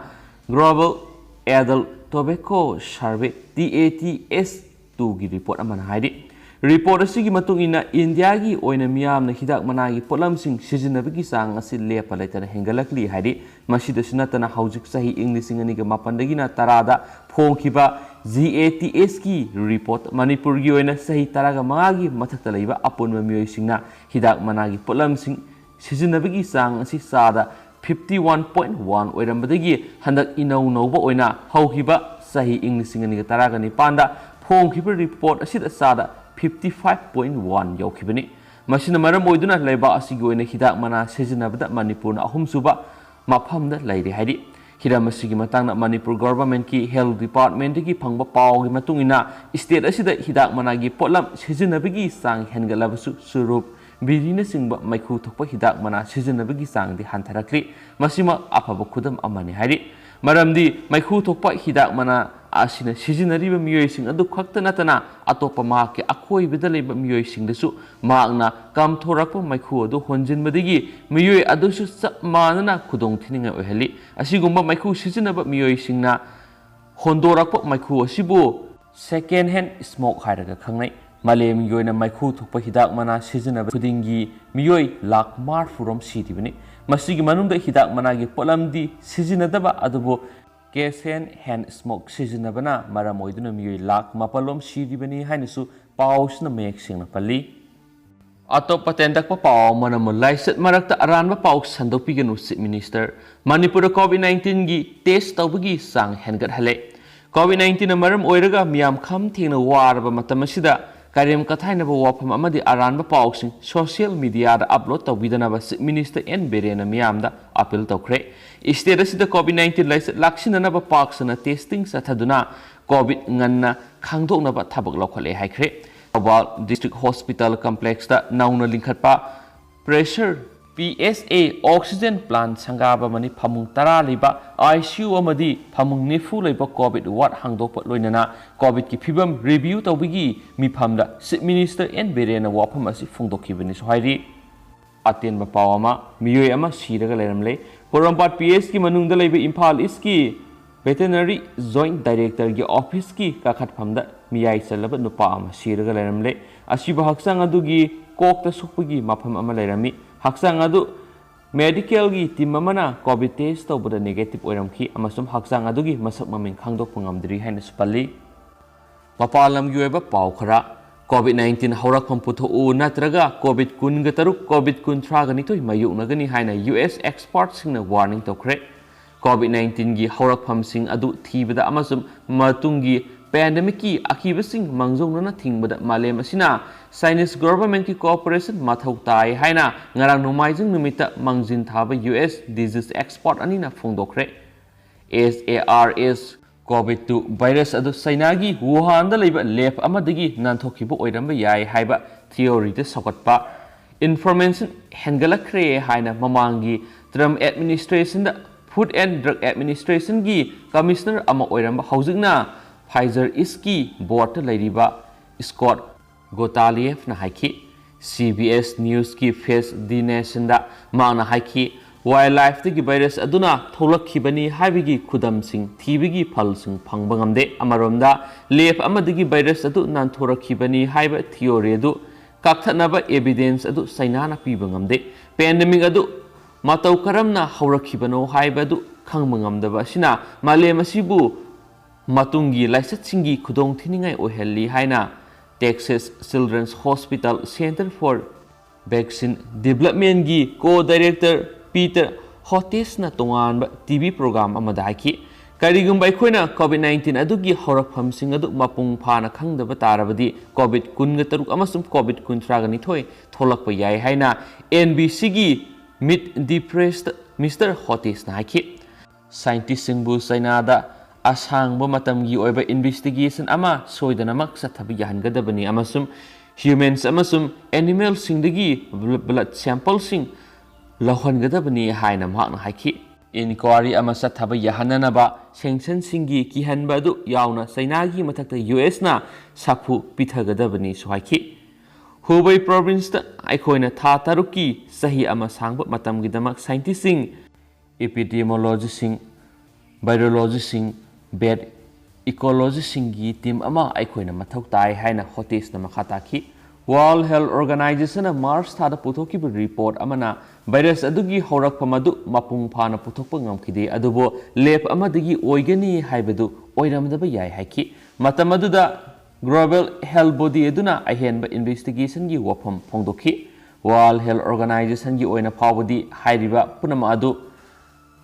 Global Adult Tobacco Survey, T A T S two ꯒꯤ ꯔꯤꯄꯣꯔꯠ ꯑꯃꯅ ꯍꯥꯏꯔꯤ꯫ ꯔꯤꯄꯣꯔꯠ ꯑꯁꯤꯒꯤ ꯃꯇꯨꯡ ꯏꯟꯅ, ꯏꯟꯗꯤꯌꯥꯒꯤ ꯑꯣꯏꯅ ꯃꯤꯌꯥꯝꯅ ꯍꯤꯗꯥꯛ ꯃꯅꯥꯒꯤ ꯄꯣꯠꯂꯝꯁꯤꯡ ꯁꯤꯖꯤꯟꯅꯕꯒꯤ ꯆꯥꯡ ꯑꯁꯤ ꯂꯦꯞꯄ ꯂꯩꯇꯅ ꯍꯦꯟꯒꯠꯂꯛꯂꯤ ꯍꯥꯏꯔꯤ꯫ ꯃꯁꯤꯗꯁꯨ ꯅꯠꯇꯅ, ꯍꯧꯖꯤꯛ ꯆꯍꯤ ꯏꯪ ꯂꯤꯁꯤꯡ ꯑꯅꯤꯒ ꯃꯥꯄꯟꯗꯒꯤꯅ ꯇꯔꯥꯗ ꯐꯣꯡꯈꯤꯕ G A T S ꯀꯤ ꯔꯤꯄꯣꯔꯠ, ꯃꯅꯤꯄꯨꯔꯒꯤ ꯑꯣꯏꯅ ꯆꯍꯤ ꯇꯔꯥꯒ ꯃꯉꯥꯒꯤ ꯃꯊꯛꯇ ꯂꯩꯕ ꯑꯄꯨꯟꯕ ꯃꯤꯑꯣꯏꯁꯤꯡꯅ ꯍꯤꯗꯥꯛ ꯃꯅꯥꯒꯤ ꯄꯣꯠꯂꯝꯁꯤꯡ ꯁꯤꯖꯤꯟꯅꯕꯒꯤ ꯆꯥꯡ ꯑꯁꯤ ꯆꯥꯗ fifty one point one ꯑꯣꯏꯔꯝꯕꯗꯒꯤ ꯍꯟꯗꯛ ꯏꯅꯧ ꯅꯧꯕ ꯑꯣꯏꯅ ꯍꯧꯈꯤꯕ ꯆꯍꯤ ꯏꯪ ꯂꯤꯁꯤꯡ ꯑꯅꯤꯒ ꯇꯔꯥꯒ ꯅꯤꯄꯥꯟꯗ ꯐꯣꯡꯈꯤꯕ ꯔꯤꯄꯣꯔꯠ ꯑꯁꯤꯗ ꯆꯥꯗ fifty five point one ꯌꯧꯈꯤꯕꯅꯤ꯫ ꯃꯁꯤꯅ ꯃꯔꯝ ꯑꯣꯏꯗꯨꯅ ꯂꯩꯕꯥꯛ ꯑꯁꯤꯒꯤ ꯑꯣꯏꯅ ꯍꯤꯗꯥꯛ ꯃꯅꯥ ꯁꯤꯖꯤꯟꯅꯕꯗ ꯃꯅꯤꯄꯨꯔꯅ ꯑꯍꯨꯝꯁꯨꯕ ꯃꯐꯝꯗ ꯂꯩꯔꯤ ꯍꯥꯏꯔꯤ꯫ ꯍꯤꯔꯝ ꯑꯁꯤꯒꯤ ꯃꯇꯥꯡꯗ ꯃꯅꯤꯄꯨꯔ ꯒꯣꯚꯔꯟꯃꯦꯟꯠꯀꯤ ꯍꯦꯜꯊ ꯗꯤꯄꯥꯔꯠꯃꯦꯟꯠꯇꯒꯤ ꯐꯪꯕ ꯄꯥꯎꯒꯤ ꯃꯇꯨꯡ ꯏꯟꯅ, ꯁ꯭ꯇꯦꯠ ꯑꯁꯤꯗ ꯍꯤꯗꯥꯛ ꯃꯅꯥꯒꯤ ꯄꯣꯠꯂꯝ ꯁꯤꯖꯤꯟꯅꯕꯒꯤ ꯆꯥꯡ ꯍꯦꯟꯒꯠꯂꯕꯁꯨ, ꯆꯨꯔꯨꯞ, ꯕꯤꯔꯤꯅꯆꯤꯡꯕ ꯃꯩꯈꯨ ꯊꯣꯛꯄ ꯍꯤꯗꯥꯛ ꯃꯅꯥ ꯁꯤꯖꯤꯟꯅꯕꯒꯤ ꯆꯥꯡꯗꯤ ꯍꯟꯊꯔꯛꯂꯤ꯫ ꯃꯁꯤꯃꯛ ꯑꯐꯕ ꯈꯨꯗꯝ ꯑꯃꯅꯤ ꯍꯥꯏꯔꯤ꯫ ꯃꯔꯝꯗꯤ ꯃꯩꯈꯨ ꯊꯣꯛꯄ ꯍꯤꯗꯥꯛ ꯃꯅꯥ ꯑꯁꯤꯅ ꯁꯤꯖꯤꯟꯅꯔꯤꯕ ꯃꯤꯑꯣꯏꯁꯤꯡ ꯑꯗꯨ ꯈꯛꯇ ꯅꯠꯇꯅ, ꯑꯇꯣꯞꯄ ꯃꯍꯥꯛꯀꯤ ꯑꯀꯣꯏꯕꯗ ꯂꯩꯕ ꯃꯤꯑꯣꯏꯁꯤꯡꯗꯁꯨ ꯃꯍꯥꯛꯅ ꯀꯥꯝꯊꯣꯔꯛꯄ ꯃꯩꯈꯨ ꯑꯗꯨ ꯍꯣꯟꯖꯤꯟꯕꯗꯒꯤ ꯃꯤꯑꯣꯏ ꯑꯗꯨꯁꯨ ꯆꯞ ꯃꯥꯟꯅꯅ ꯈꯨꯗꯣꯡꯊꯤꯅꯤꯡꯉꯥꯏ ꯑꯣꯏꯍꯜꯂꯤ꯫ ꯑꯁꯤꯒꯨꯝꯕ ꯃꯩꯈꯨ ꯁꯤꯖꯤꯟꯅꯕ ꯃꯤꯑꯣꯏꯁꯤꯡꯅ ꯍꯣꯟꯗꯣꯔꯛꯄ ꯃꯩꯈꯨ ꯑꯁꯤꯕꯨ second hand smoke ꯍꯥꯏꯔꯒ ꯈꯪꯅꯩ꯫ ꯃꯥꯂꯦꯝꯒꯤ ꯑꯣꯏꯅ ꯃꯩꯈꯨ ꯊꯣꯛꯄ ꯍꯤꯗꯥꯛ ꯃꯅꯥ ꯁꯤꯖꯤꯟꯅꯕ ꯈꯨꯗꯤꯡꯒꯤ ꯃꯤꯑꯣꯏ ꯂꯥꯈ ꯃꯔꯤꯐꯨ ꯔꯣꯝ ꯁꯤꯔꯤꯕꯅꯤ꯫ ꯃꯁꯤꯒꯤ ꯃꯅꯨꯡꯗ ꯍꯤꯗꯥꯛ ꯃꯅꯥꯒꯤ ꯄꯣꯠꯂꯝꯗꯤ ꯁꯤꯖꯤꯟꯅꯗꯕ, ꯑꯗꯨꯕꯨ second hand smoke ꯁꯤꯖꯤꯟꯅꯕꯅ ꯃꯔꯝ ꯑꯣꯏꯗꯨꯅ ꯃꯤꯑꯣꯏ ꯂꯥꯈ ꯃꯥꯄꯜ ꯔꯣꯝ ꯁꯤꯔꯤꯕꯅꯤ ꯍꯥꯏꯅꯁꯨ ꯄꯥꯎꯁꯤꯅ ꯃꯌꯦꯛ ꯁꯦꯡꯅ ꯄꯜꯂꯤ꯫ ꯑꯇꯣꯞꯄ ꯇꯦꯟꯇꯛꯄ ꯄꯥꯎ ꯑꯃꯅ ꯑꯃꯨꯛ ꯂꯥꯏꯆꯠ ꯃꯔꯛꯇ ꯑꯔꯥꯟꯕ ꯄꯥꯎ ꯁꯟꯗꯣꯛꯄꯤꯒꯅꯨ, Chief Minister꯫ ꯃꯅꯤꯄꯨꯔꯗ COVID nineteen ꯒꯤ test ꯇꯧꯕꯒꯤ ꯆꯥꯡ ꯍꯦꯟꯒꯠꯍꯜꯂꯦ꯫ COVID nineteen ꯅ ꯃꯔꯝ ꯑꯣꯏꯔꯒ ꯃꯤꯌꯥꯝ ꯈꯝ ꯊꯦꯡꯅ ꯋꯥꯔꯕ ꯃꯇꯝ ꯑꯁꯤꯗ ꯀꯔꯦꯝ ꯀꯊꯥꯏꯅꯕ ꯋꯥꯐꯝ ꯑꯃꯗꯤ ꯑꯔꯥꯟꯕ ꯄꯥꯎꯁꯤꯡ social media ꯗ upload ꯇꯧꯕꯤꯗꯅꯕ Chief Minister N ꯕꯤꯔꯦꯟꯅ ꯃꯤꯌꯥꯝꯗ appeal ꯇꯧꯈ꯭ꯔꯦ꯫ State ꯑꯁꯤꯗ COVID nineteen ꯂꯥꯏꯆꯠ ꯂꯥꯛꯁꯤꯟꯅꯅꯕ ꯄꯥꯛ ꯁꯟꯅ testing ꯆꯠꯊꯗꯨꯅ COVID ꯉꯟꯅ ꯈꯪꯗꯣꯛꯅꯕ ꯊꯕꯛ ꯂꯧꯈꯠꯂꯦ ꯍꯥꯏꯈ꯭ꯔꯦ꯫ ꯊꯧꯕꯥꯜ District Hospital Complex ꯇ ꯅꯧꯅ ꯂꯤꯡꯈꯠꯄ pressure P S A oxygen plant ꯁꯪꯒꯥꯕ ꯑꯃꯅꯤ꯫ ꯐꯃꯨꯡ ꯇꯔꯥ ꯂꯩꯕ I C U ꯑꯃꯗꯤ ꯐꯃꯨꯡ ꯅꯤꯐꯨ ꯂꯩꯕ COVID ward ꯍꯥꯡꯗꯣꯛꯄ, ꯂꯣꯏꯅꯅ COVID ꯀꯤ ꯐꯤꯕꯝ review ꯇꯧꯕꯒꯤ ꯃꯤꯐꯝꯗ Chief Minister N ꯕꯤꯔꯦꯟꯅ ꯋꯥꯐꯝ ꯑꯁꯤ ꯐꯣꯡꯗꯣꯛꯈꯤꯕꯅꯤꯁꯨ ꯍꯥꯏꯔꯤ꯫ ꯑꯇꯦꯟꯕ ꯄꯥꯎ ꯑꯃ, ꯃꯤꯑꯣꯏ ꯑꯃ ꯁꯤꯔꯒ ꯂꯩꯔꯝꯂꯦ꯫ ꯄꯣꯔꯣꯝꯄꯥꯠ ꯄꯤ ꯑꯦꯁꯀꯤ ꯃꯅꯨꯡꯗ ꯂꯩꯕ ꯏꯝꯐꯥꯜ ꯏꯁꯀꯤ ꯚꯦꯇꯦꯅꯔꯤ ꯖꯣꯏꯟꯠ ꯗꯥꯏꯔꯦꯛꯇꯔꯒꯤ ꯑꯣꯐꯤꯁꯀꯤ ꯀꯥꯈꯠꯐꯝꯗ ꯃꯤꯌꯥꯏ ꯆꯜꯂꯕ ꯅꯨꯄꯥ ꯑꯃ ꯁꯤꯔꯒ ꯂꯩꯔꯝꯂꯦ꯫ ꯑꯁꯤꯕꯨ ꯍꯛꯆꯥꯡ ꯑꯗꯨꯒꯤ ꯀꯣꯛꯇ ꯁꯣꯛꯄꯒꯤ ꯃꯐꯝ ꯑꯃ ꯂꯩꯔꯝꯃꯤ꯫ ꯍꯛꯆꯥꯡ ꯑꯗꯨ ꯃꯦꯗꯤꯀꯦꯜꯒꯤ ꯇꯤꯝ ꯑꯃꯅ ꯀꯣꯚꯤꯗ ꯇꯦꯁ ꯇꯧꯕꯗ ꯅꯦꯒꯦꯇꯤꯚ ꯑꯣꯏꯔꯝꯈꯤ ꯑꯃꯁꯨꯡ ꯍꯛꯆꯥꯡ ꯑꯗꯨꯒꯤ ꯃꯁꯛ ꯃꯃꯤꯡ ꯈꯪꯗꯣꯛꯄ ꯉꯝꯗ꯭ꯔꯤ ꯍꯥꯏꯅꯁꯨ ꯄꯜꯂꯤ꯫ ꯃꯄꯥꯟ ꯂꯝꯒꯤ ꯑꯣꯏꯕ ꯄꯥꯎ ꯈꯔ꯫ ꯀꯣꯚꯤꯗ ꯅꯥꯏꯟꯇꯤꯟ ꯍꯧꯔꯛꯐꯝ ꯄꯨꯊꯣꯛꯎ ꯅꯠꯇ꯭ꯔꯒ ꯀꯣꯚꯤꯗ ꯀꯨꯟꯒ ꯇꯔꯨꯛ, ꯀꯣꯚꯤꯗ ꯀꯨꯟꯊ꯭ꯔꯥꯒ ꯅꯤꯊꯣꯏ ꯃꯥꯌꯣꯛꯅꯒꯅꯤ ꯍꯥꯏꯅ ꯌꯨ ꯑꯦꯁ ꯑꯦꯛꯁꯄꯥꯔꯠꯁꯤꯡꯅ ꯋꯥꯔꯅꯤꯡ ꯇꯧꯈ꯭ꯔꯦ꯫ ꯀꯣꯚꯤꯗ ꯅꯥꯏꯟꯇꯤꯟꯒꯤ ꯍꯧꯔꯛꯐꯝꯁꯤꯡ ꯑꯗꯨ ꯊꯤꯕꯗ ꯑꯃꯁꯨꯡ ꯃꯇꯨꯡꯒꯤ ꯄꯦꯟꯗꯦꯃꯤꯛꯀꯤ ꯑꯀꯤꯕꯁꯤꯡ ꯃꯥꯡꯖꯧꯅꯅ ꯊꯤꯡꯕꯗ ꯃꯥꯂꯦꯝ ꯑꯁꯤꯅ ꯆꯥꯏꯅꯤꯁ ꯒꯣꯚꯔꯟꯃꯦꯟꯠꯀꯤ ꯀꯣꯑꯣꯄꯔꯦꯁꯟ ꯃꯊꯧ ꯇꯥꯏ ꯍꯥꯏꯅ ꯉꯔꯥꯡ ꯅꯣꯡꯃꯥꯏꯖꯤꯡ ꯅꯨꯃꯤꯠꯇ ꯃꯥꯡꯖꯤꯟ ꯊꯥꯕ ꯌꯨ ꯑꯦꯁ ꯗꯤꯖꯤꯁ ꯑꯦꯛꯁꯄꯥꯔꯠ ꯑꯅꯤꯅ ꯐꯣꯡꯗꯣꯛꯈ꯭ꯔꯦ꯫ S A R S covid two virus ꯑꯗꯨ ꯆꯩꯅꯥꯒꯤ ꯋꯨꯍꯥꯟꯗ ꯂꯩꯕ ꯂꯦꯕ ꯑꯃꯗꯒꯤ ꯅꯥꯟꯊꯣꯛꯈꯤꯕ ꯑꯣꯏꯔꯝꯕ ꯌꯥꯏ ꯍꯥꯏꯕ ꯊꯤꯑꯣꯔꯤꯗ ꯁꯧꯒꯠꯄ ꯏꯟꯐꯣꯔꯃꯦꯁꯟ ꯍꯦꯟꯒꯠꯂꯛꯈ꯭ꯔꯦ ꯍꯥꯏꯅ ꯃꯃꯥꯡꯒꯤ ꯇ꯭ꯔꯝꯞ ꯑꯦꯗꯃꯤꯅꯤꯁꯇ꯭ꯔꯦꯁꯟꯗ ꯐꯨꯗ ꯑꯦꯟ ꯗ꯭ꯔꯒ ꯑꯦꯗꯃꯤꯅꯤꯁꯇ꯭ꯔꯦꯁꯟꯒꯤ ꯀꯃꯤꯁꯅꯔ ꯑꯃ ꯑꯣꯏꯔꯝꯕ, ꯍꯧꯖꯤꯛꯅ ꯐꯥꯏꯖꯔ ꯏꯁꯀꯤ ꯕꯣꯔꯗꯇ ꯂꯩꯔꯤꯕ ꯁ꯭ꯀꯣꯠ ꯒꯣꯇꯥꯂꯤꯌꯦꯐꯅ ꯍꯥꯏꯈꯤ꯫ ꯁꯤ ꯕꯤ ꯑꯦꯁ ꯅ꯭ꯌꯨꯁꯀꯤ ꯐꯦꯁ ꯗꯤ ꯅꯦꯁꯟꯗ ꯃꯍꯥꯛꯅ ꯍꯥꯏꯈꯤ, ꯋꯥꯏꯜ ꯂꯥꯏꯐꯇꯒꯤ ꯚꯥꯏꯔꯁ ꯑꯗꯨꯅ ꯊꯣꯛꯂꯛꯈꯤꯕꯅꯤ ꯍꯥꯏꯕꯒꯤ ꯈꯨꯗꯝꯁꯤꯡ ꯊꯤꯕꯒꯤ ꯐꯜꯁꯤꯡ ꯐꯪꯕ ꯉꯝꯗꯦ꯫ ꯑꯃꯔꯣꯝꯗ, ꯂꯦꯕ ꯑꯃꯗꯒꯤ ꯚꯥꯏꯔꯁ ꯑꯗꯨ ꯅꯥꯟꯊꯣꯔꯛꯈꯤꯕꯅꯤ ꯍꯥꯏꯕ ꯊꯤꯑꯣꯔꯤ ꯑꯗꯨ ꯀꯛꯊꯠꯅꯕ ꯑꯦꯚꯤꯗꯦꯟꯁ ꯑꯗꯨ ꯆꯩꯅꯥꯅ ꯄꯤꯕ ꯉꯝꯗꯦ꯫ ꯄꯦꯟꯗꯦꯃꯤꯛ ꯑꯗꯨ ꯃꯇꯧ ꯀꯔꯝꯅ ꯍꯧꯔꯛꯈꯤꯕꯅꯣ ꯍꯥꯏꯕ ꯑꯗꯨ ꯈꯪꯕ ꯉꯝꯗꯕ ꯑꯁꯤꯅ ꯃꯥꯂꯦꯝ ꯑꯁꯤꯕꯨ ꯃꯇꯨꯡꯒꯤ ꯂꯥꯏꯆꯠꯁꯤꯡꯒꯤ ꯈꯨꯗꯣꯡꯊꯤꯅꯤꯡꯉꯥꯏ ꯑꯣꯏꯍꯜꯂꯤ ꯍꯥꯏꯅ Texas children's hospital centre for vaccine ꯗꯤꯕꯦꯂꯞꯃꯦꯟꯒꯤ ꯀꯣ ꯗꯥꯏꯔꯦꯛꯇꯔ ꯄꯤꯇꯔ ꯍꯣꯇꯦꯁꯅ ꯇꯣꯉꯥꯟꯕ ꯇꯤ ꯚꯤ ꯄ꯭ꯔꯣꯒ꯭ꯔꯥꯝ ꯑꯃꯗ ꯍꯥꯏꯈꯤ꯫ ꯀꯔꯤꯒꯨꯝꯕ ꯑꯩꯈꯣꯏꯅ ꯀꯣꯚꯤꯗ ꯅꯥꯏꯟꯇꯤꯟ ꯑꯗꯨꯒꯤ ꯍꯧꯔꯛꯐꯝꯁꯤꯡ ꯑꯗꯨ ꯃꯄꯨꯡ ꯐꯥꯅ ꯈꯪꯗꯕ ꯇꯥꯔꯕꯗꯤ, ꯀꯣꯚꯤꯗ ꯀꯨꯟꯒ ꯇꯔꯨꯛ ꯑꯃꯁꯨꯡ ꯀꯣꯚꯤꯗ ꯀꯨꯟꯊ꯭ꯔꯥꯒ ꯅꯤꯊꯣꯏ ꯊꯣꯛꯂꯛꯄ ꯌꯥꯏ ꯍꯥꯏꯅ ꯑꯦꯟ ꯕꯤ ꯁꯤꯒꯤ ꯃꯤꯠ ꯗꯤ ꯄ꯭ꯔꯦꯁꯇ ꯃꯤꯁꯇꯔ ꯍꯣꯇꯦꯁꯅ ꯍꯥꯏꯈꯤ꯫ ꯁꯥꯏꯟꯇꯤꯁꯁꯤꯡꯕꯨ ꯆꯩꯅꯥꯗ ꯑꯁꯥꯡꯕ ꯃꯇꯝꯒꯤ ꯑꯣꯏꯕ ꯏꯟꯚꯦꯁꯇꯤꯒꯦꯁꯟ ꯑꯃ ꯁꯣꯏꯗꯅꯃꯛ ꯆꯠꯊꯕ ꯌꯥꯍꯟꯒꯗꯕꯅꯤ ꯑꯃꯁꯨꯡ ꯍ꯭ꯌꯨꯃꯦꯟꯁ ꯑꯃꯁꯨꯡ ꯑꯦꯅꯤꯃꯦꯜꯁꯤꯡꯗꯒꯤ ꯕ꯭ꯂꯗ ꯁꯦꯝꯄꯜꯁꯤꯡ ꯂꯧꯍꯟꯒꯗꯕꯅꯤ ꯍꯥꯏꯅ ꯃꯍꯥꯛꯅ ꯍꯥꯏꯈꯤ꯫ ꯏꯟꯀ꯭ꯋꯥꯔꯤ ꯑꯃ ꯆꯠꯊꯕ ꯌꯥꯍꯟꯅꯅꯕ ꯁꯦꯡꯁꯟꯁꯤꯡꯒꯤ ꯀꯤꯍꯟꯕ ꯑꯗꯨ ꯌꯥꯎꯅ ꯆꯩꯅꯥꯒꯤ ꯃꯊꯛꯇ ꯌꯨ ꯑꯦꯁꯅ ꯁꯥꯐꯨ ꯄꯤꯊꯒꯗꯕꯅꯤꯁꯨ ꯍꯥꯏꯈꯤ꯫ ꯍꯨꯕꯩ ꯄ꯭ꯔꯣꯚꯤꯟꯁꯇ ꯑꯩꯈꯣꯏꯅ ꯊꯥ ꯇꯔꯨꯛꯀꯤ ꯆꯍꯤ ꯑꯃ ꯁꯥꯡꯕ ꯃꯇꯝꯒꯤꯗꯃꯛ ꯁꯥꯏꯟꯇꯤꯁꯁꯤꯡ Epidemiologistꯁꯤꯡ, virologistꯁꯤꯡ, vet, ecologistꯁꯤꯡꯒꯤ team ꯑꯃ ꯑꯩꯈꯣꯏꯅ ꯃꯊꯧ ꯇꯥꯏ ꯍꯥꯏꯅ ꯍꯣꯇꯦꯁꯅ ꯃꯈꯥ ꯇꯥꯈꯤ꯫ World Health Organizationꯅ March ꯊꯥꯗ ꯄꯨꯊꯣꯛꯈꯤꯕ report ꯑꯃꯅ virus ꯑꯗꯨꯒꯤ ꯍꯧꯔꯛꯐꯝ ꯑꯗꯨ ꯃꯄꯨꯡ ꯐꯥꯅ ꯄꯨꯊꯣꯛꯄ ꯉꯝꯈꯤꯗꯦ, ꯑꯗꯨꯕꯨ lab ꯑꯃꯗꯒꯤ ꯑꯣꯏꯒꯅꯤ ꯍꯥꯏꯕꯗꯨ ꯑꯣꯏꯔꯝꯗꯕ ꯌꯥꯏ ꯍꯥꯏꯈꯤ꯫ ꯃꯇꯝ ꯑꯗꯨꯗ Global Health Body ꯑꯗꯨꯅ ꯑꯍꯦꯟꯕ investigationꯒꯤ ꯋꯥꯐꯝ ꯐꯣꯡꯗꯣꯛꯈꯤ꯫ World Health Organizationꯒꯤ ꯑꯣꯏꯅ ꯐꯥꯎꯕꯗꯤ ꯍꯥꯏꯔꯤꯕ ꯄꯨꯝꯅꯃꯛ ꯑꯗꯨ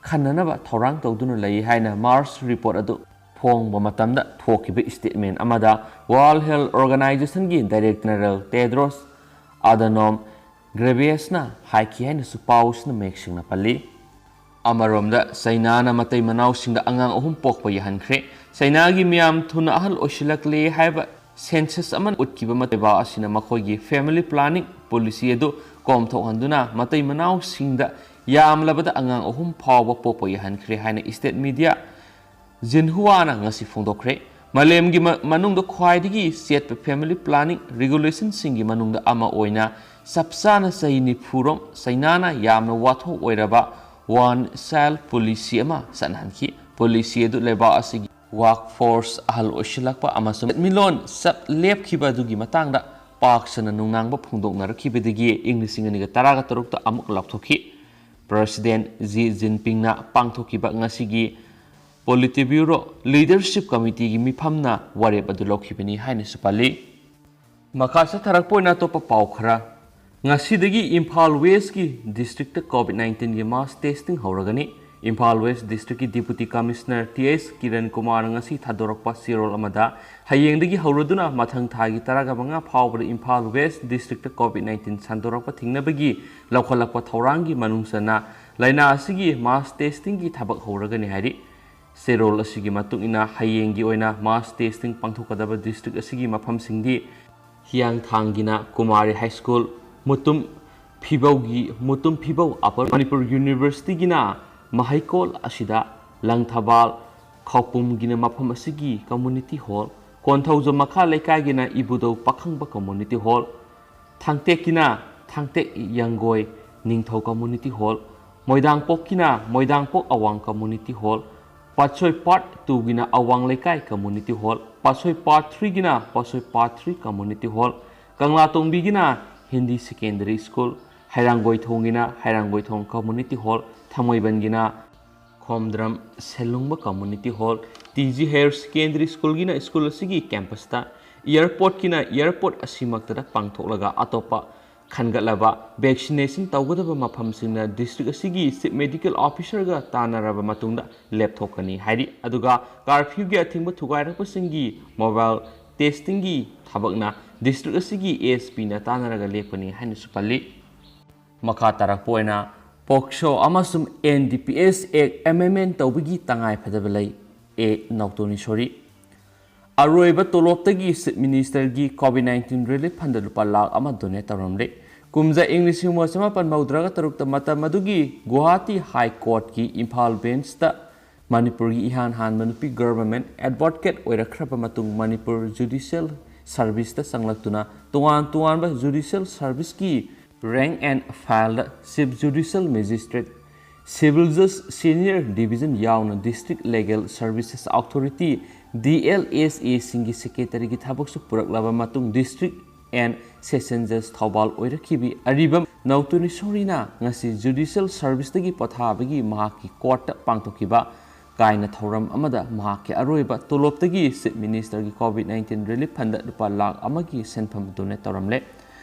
ꯈꯟꯅꯅꯕ ꯊꯧꯔꯥꯡ ꯇꯧꯗꯨꯅ ꯂꯩ ꯍꯥꯏꯅ March report ꯑꯗꯨ ꯐꯣꯡꯕ ꯃꯇꯝꯗ ꯊꯣꯛꯈꯤꯕ statement ꯑꯃꯗ World Health Organizationꯒꯤ Director General Tedros Adhanom Ghebreyesꯅ ꯍꯥꯏꯈꯤ ꯍꯥꯏꯅꯁꯨ ꯄꯥꯎꯁꯤꯅ ꯃꯌꯦꯛ ꯁꯦꯡꯅ ꯄꯜꯂꯤ꯫ ꯑꯃꯔꯣꯝꯗ ꯆꯩꯅꯥꯅ ꯃꯇꯩ ꯃꯅꯥꯎꯁꯤꯡꯗ ꯑꯉꯥꯡ ꯑꯍꯨꯝ ꯄꯣꯛꯄ ꯌꯥꯍꯟꯈ꯭ꯔꯦ꯫ ꯆꯩꯅꯥꯒꯤ ꯃꯤꯌꯥꯝ ꯊꯨꯅ ꯑꯍꯜ ꯑꯣꯏꯁꯤꯜꯂꯛꯂꯦ ꯍꯥꯏꯕ census ꯑꯃꯅ ꯎꯠꯈꯤꯕ ꯃꯇꯩ ꯑꯁꯤꯅ ꯃꯈꯣꯏꯒꯤ family planning policy ꯑꯗꯨ ꯀꯣꯝꯊꯣꯛꯍꯟꯗꯨꯅ ꯃꯇꯩ ꯃꯅꯥꯎꯁꯤꯡꯗ ꯌꯥꯝꯂꯕꯗ ꯑꯉꯥꯡ ꯑꯍꯨꯝ ꯐꯥꯎꯕ ꯄꯣꯛꯄ ꯌꯥꯍꯟꯈ꯭ꯔꯦ ꯍꯥꯏꯅ state media Xinhuaꯅ ꯉꯁꯤ ꯐꯣꯡꯗꯣꯛꯈ꯭ꯔꯦ꯫ ꯃꯥꯂꯦꯝꯒꯤ ꯃ-, ꯃꯅꯨꯡꯗ ꯈ꯭ꯋꯥꯏꯗꯒꯤ ꯆꯦꯠꯄ family planning regulationꯁꯤꯡꯒꯤ ꯃꯅꯨꯡꯗ ꯑꯃ ꯑꯣꯏꯅ ꯆꯞ ꯆꯥꯅ ꯆꯍꯤ ꯅꯤꯐꯨꯔꯣꯝ ꯆꯩꯅꯥꯅ ꯌꯥꯝꯅ ꯋꯥꯊꯣꯛ ꯑꯣꯏꯔꯕ One Child Policy ꯑꯃ ꯆꯠꯅꯍꯟꯈꯤ꯫ Policy ꯑꯗꯨ ꯂꯩꯕꯥꯛ ꯑꯁꯤꯒꯤ workforce ꯑꯍꯜ ꯑꯣꯏꯁꯤꯜꯂꯛꯄ ꯑꯃꯁꯨꯡ ꯁꯦꯟꯃꯤꯠꯂꯣꯟ ꯆꯞ ꯂꯦꯞꯈꯤꯕ ꯑꯗꯨꯒꯤ ꯃꯇꯥꯡꯗ ꯄꯥꯛ ꯁꯟꯅ ꯅꯨꯡꯅꯥꯡꯕ ꯐꯣꯡꯗꯣꯛꯅꯔꯛꯈꯤꯕꯗꯒꯤ ꯏꯪ ꯂꯤꯁꯤꯡ ꯑꯅꯤꯒ ꯇꯔꯥꯒ ꯇꯔꯨꯛꯇ ꯑꯃꯨꯛ ꯂꯥꯎꯊꯣꯛꯈꯤ꯫ President Xi Jinpingꯅ ꯄꯥꯡꯊꯣꯛꯈꯤꯕ ꯉꯁꯤꯒꯤ Politburo Leadership Committeeꯒꯤ ꯃꯤꯐꯝꯅ ꯋꯥꯔꯦꯞ ꯑꯗꯨ ꯂꯧꯈꯤꯕꯅꯤ ꯍꯥꯏꯅꯁꯨ ꯄꯜꯂꯤ꯫ ꯃꯈꯥ ꯆꯠꯊꯔꯛꯄ ꯑꯣꯏꯅ ꯑꯇꯣꯞꯄ ꯄꯥꯎ ꯈꯔ꯫ ꯉꯁꯤꯗꯒꯤ Imphal Westꯀꯤ districtꯇ COVID nineteenꯒꯤ mass testing ꯍꯧꯔꯒꯅꯤ꯫ Imphal West districtꯀꯤ Deputy Commissioner T S Kiran Kumarꯅ ꯉꯁꯤ ꯊꯥꯗꯣꯔꯛꯄ ꯆꯦꯔꯣꯜ ꯑꯃꯗ, ꯍꯌꯦꯡꯗꯒꯤ ꯍꯧꯔꯗꯨꯅ ꯃꯊꯪ ꯊꯥꯒꯤ ꯇꯔꯥꯒ ꯃꯉꯥ ꯐꯥꯎꯕꯗ ꯏꯝꯐꯥꯜ West districtꯇ COVID nineteen ꯁꯟꯗꯣꯔꯛꯄ ꯊꯤꯡꯅꯕꯒꯤ ꯂꯧꯈꯠꯂꯛꯄ ꯊꯧꯔꯥꯡꯒꯤ ꯃꯅꯨꯡ ꯆꯟꯅ ꯂꯥꯏꯅꯥ ꯑꯁꯤꯒꯤ mass testingꯒꯤ ꯊꯕꯛ ꯍꯧꯔꯒꯅꯤ ꯍꯥꯏꯔꯤ꯫ ꯆꯦꯔꯣꯜ ꯑꯁꯤꯒꯤ ꯃꯇꯨꯡ ꯏꯟꯅ ꯍꯌꯦꯡꯒꯤ ꯑꯣꯏꯅ mass testing ꯄꯥꯡꯊꯣꯛꯀꯗꯕ district ꯑꯁꯤꯒꯤ ꯃꯐꯝꯁꯤꯡꯗꯤ ꯍꯤꯌꯥꯡꯊꯥꯡꯒꯤꯅ Kumari High School, Mutum ꯐꯤꯕꯧꯒꯤ, Mutum ꯐꯤꯕꯧ Upper Manipur Universityꯒꯤꯅ ꯃꯍꯩꯀꯣꯜ ꯑꯁꯤꯗ, ꯂꯪꯊꯕꯥꯜ ꯈꯧꯄꯨꯝꯒꯤꯅ ꯃꯐꯝ ꯑꯁꯤꯒꯤ community hall, ꯀꯣꯟꯊꯧꯖꯝ ꯃꯈꯥ ꯂꯩꯀꯥꯏꯒꯤꯅ ꯏꯕꯨꯙꯧ ꯄꯥꯈꯪꯕ community hall, ꯊꯥꯡꯇꯦꯛꯀꯤꯅ ꯊꯥꯡꯇꯦꯛ ꯌꯥꯡꯒꯣꯏ ꯅꯤꯡꯊꯧ community hall, ꯃꯣꯏꯗꯥꯡꯄꯣꯛꯀꯤꯅ ꯃꯣꯏꯗꯥꯡꯄꯣꯛ ꯑꯋꯥꯡ Community Hall, ꯄꯥꯠꯁꯣꯏ Part Twoꯒꯤꯅ ꯑꯋꯥꯡ ꯂꯩꯀꯥꯏ Community Hall, ꯄꯥꯠꯁꯣꯏ Part Threeꯒꯤꯅ Patsoi Part Three Community Hall, ꯀꯪꯂꯥꯇꯣꯡꯕꯤꯒꯤꯅ Hindi Secondary School, ꯍꯩꯔꯥꯡꯒꯣꯏꯊꯣꯡꯒꯤꯅ ꯍꯩꯔꯥꯡꯒꯣꯏꯊꯣꯡ Community Hall, ꯊꯥꯡꯃꯩꯕꯟꯒꯤꯅ Khomdram Selungba Community Hall, T G Higher Secondary Schoolꯒꯤꯅ ꯁ꯭ꯀꯨꯜ ꯑꯁꯤꯒꯤ campusꯇ, airportꯀꯤꯅ airport ꯑꯁꯤꯃꯛꯇꯗ ꯄꯥꯡꯊꯣꯛꯂꯒ ꯑꯇꯣꯞꯄ ꯈꯟꯒꯠꯂꯕ vaccination ꯇꯧꯒꯗꯕ ꯃꯐꯝꯁꯤꯡꯅ district ꯑꯁꯤꯒꯤ Chief Medical Officerꯒ ꯇꯥꯟꯅꯔꯕ ꯃꯇꯨꯡꯗ ꯂꯦꯞꯊꯣꯛꯀꯅꯤ ꯍꯥꯏꯔꯤ꯫ ꯑꯗꯨꯒ curfewꯒꯤ ꯑꯊꯤꯡꯕ ꯊꯨꯒꯥꯏꯔꯛꯄꯁꯤꯡꯒꯤ mobile testingꯒꯤ ꯊꯕꯛꯅ district ꯑꯁꯤꯒꯤ ASPꯅ ꯇꯥꯟꯅꯔꯒ ꯂꯦꯞꯀꯅꯤ ꯍꯥꯏꯅꯁꯨ ꯄꯜꯂꯤ꯫ ꯃꯈꯥ ꯇꯥꯔꯛꯄ ꯑꯣꯏꯅ POCSO ꯑꯃꯁꯨꯡ NDPS Act amendment ꯇꯧꯕꯒꯤ ꯇꯉꯥꯏ ꯐꯗꯕ ꯂꯩ, ꯑꯦ ꯅꯥꯎꯇꯣꯟ ꯏꯁꯣꯔꯤ꯫ ꯑꯔꯣꯏꯕ ꯇꯣꯂꯣꯞꯇꯒꯤ Chief Ministerꯒꯤ COVID nineteen relief fundꯗ ꯂꯨꯄꯥ ꯂꯥꯈ ꯑꯃ donate ꯇꯧꯔꯝꯂꯦ꯫ ꯀꯨꯝꯖꯥ ꯏꯪ ꯂꯤꯁꯤꯡ ꯑꯃꯒ ꯆꯃꯥꯄꯟ ꯃꯧꯗ꯭ꯔꯥꯒ ꯇꯔꯨꯛꯇ ꯃꯇꯝ ꯑꯗꯨꯒꯤ ꯒꯨꯋꯥꯍꯥꯇꯤ High Courtꯀꯤ ꯏꯝꯐꯥꯜ benchꯇ ꯃꯅꯤꯄꯨꯔꯒꯤ ꯏꯍꯥꯟ ꯍꯥꯟꯕ ꯅꯨꯄꯤ government advocate ꯑꯣꯏꯔꯛꯈ꯭ꯔꯕ ꯃꯇꯨꯡ ꯃꯅꯤꯄꯨꯔ judicial serviceꯇ ꯆꯪꯂꯛꯇꯨꯅ ꯇꯣꯉꯥꯟ ꯇꯣꯉꯥꯟꯕ judicial serviceꯀꯤ rank and fileꯗ Chief Judicial Magistrate, Civil Judge Senior Division ꯌꯥꯎꯅ District Legal Services Authority, DLSAꯁꯤꯡꯒꯤ secretaryꯒꯤ ꯊꯕꯛꯁꯨ ꯄꯨꯔꯛꯂꯕ ꯃꯇꯨꯡ District and Session Judge Thoubal ꯑꯣꯏꯔꯛꯈꯤꯕꯤ ꯑꯔꯤꯕꯝ ꯅꯧꯇꯨꯅꯤꯁꯣꯔꯤꯅ ꯉꯁꯤ judicial serviceꯇꯒꯤ ꯄꯣꯊꯥꯕꯒꯤ ꯃꯍꯥꯛꯀꯤ courtꯇ ꯄꯥꯡꯊꯣꯛꯈꯤꯕ ꯀꯥꯏꯅ ꯊꯧꯔꯝ ꯑꯃꯗ ꯃꯍꯥꯛꯀꯤ ꯑꯔꯣꯏꯕ ꯇꯣꯂꯣꯞꯇꯒꯤ Chief Ministerꯒꯤ COVID nineteen relief fundꯗ ꯂꯨꯄꯥ ꯂꯥꯈ ꯑꯃꯒꯤ ꯁꯦꯟꯐꯝ donate ꯇꯧꯔꯝꯂꯦ꯫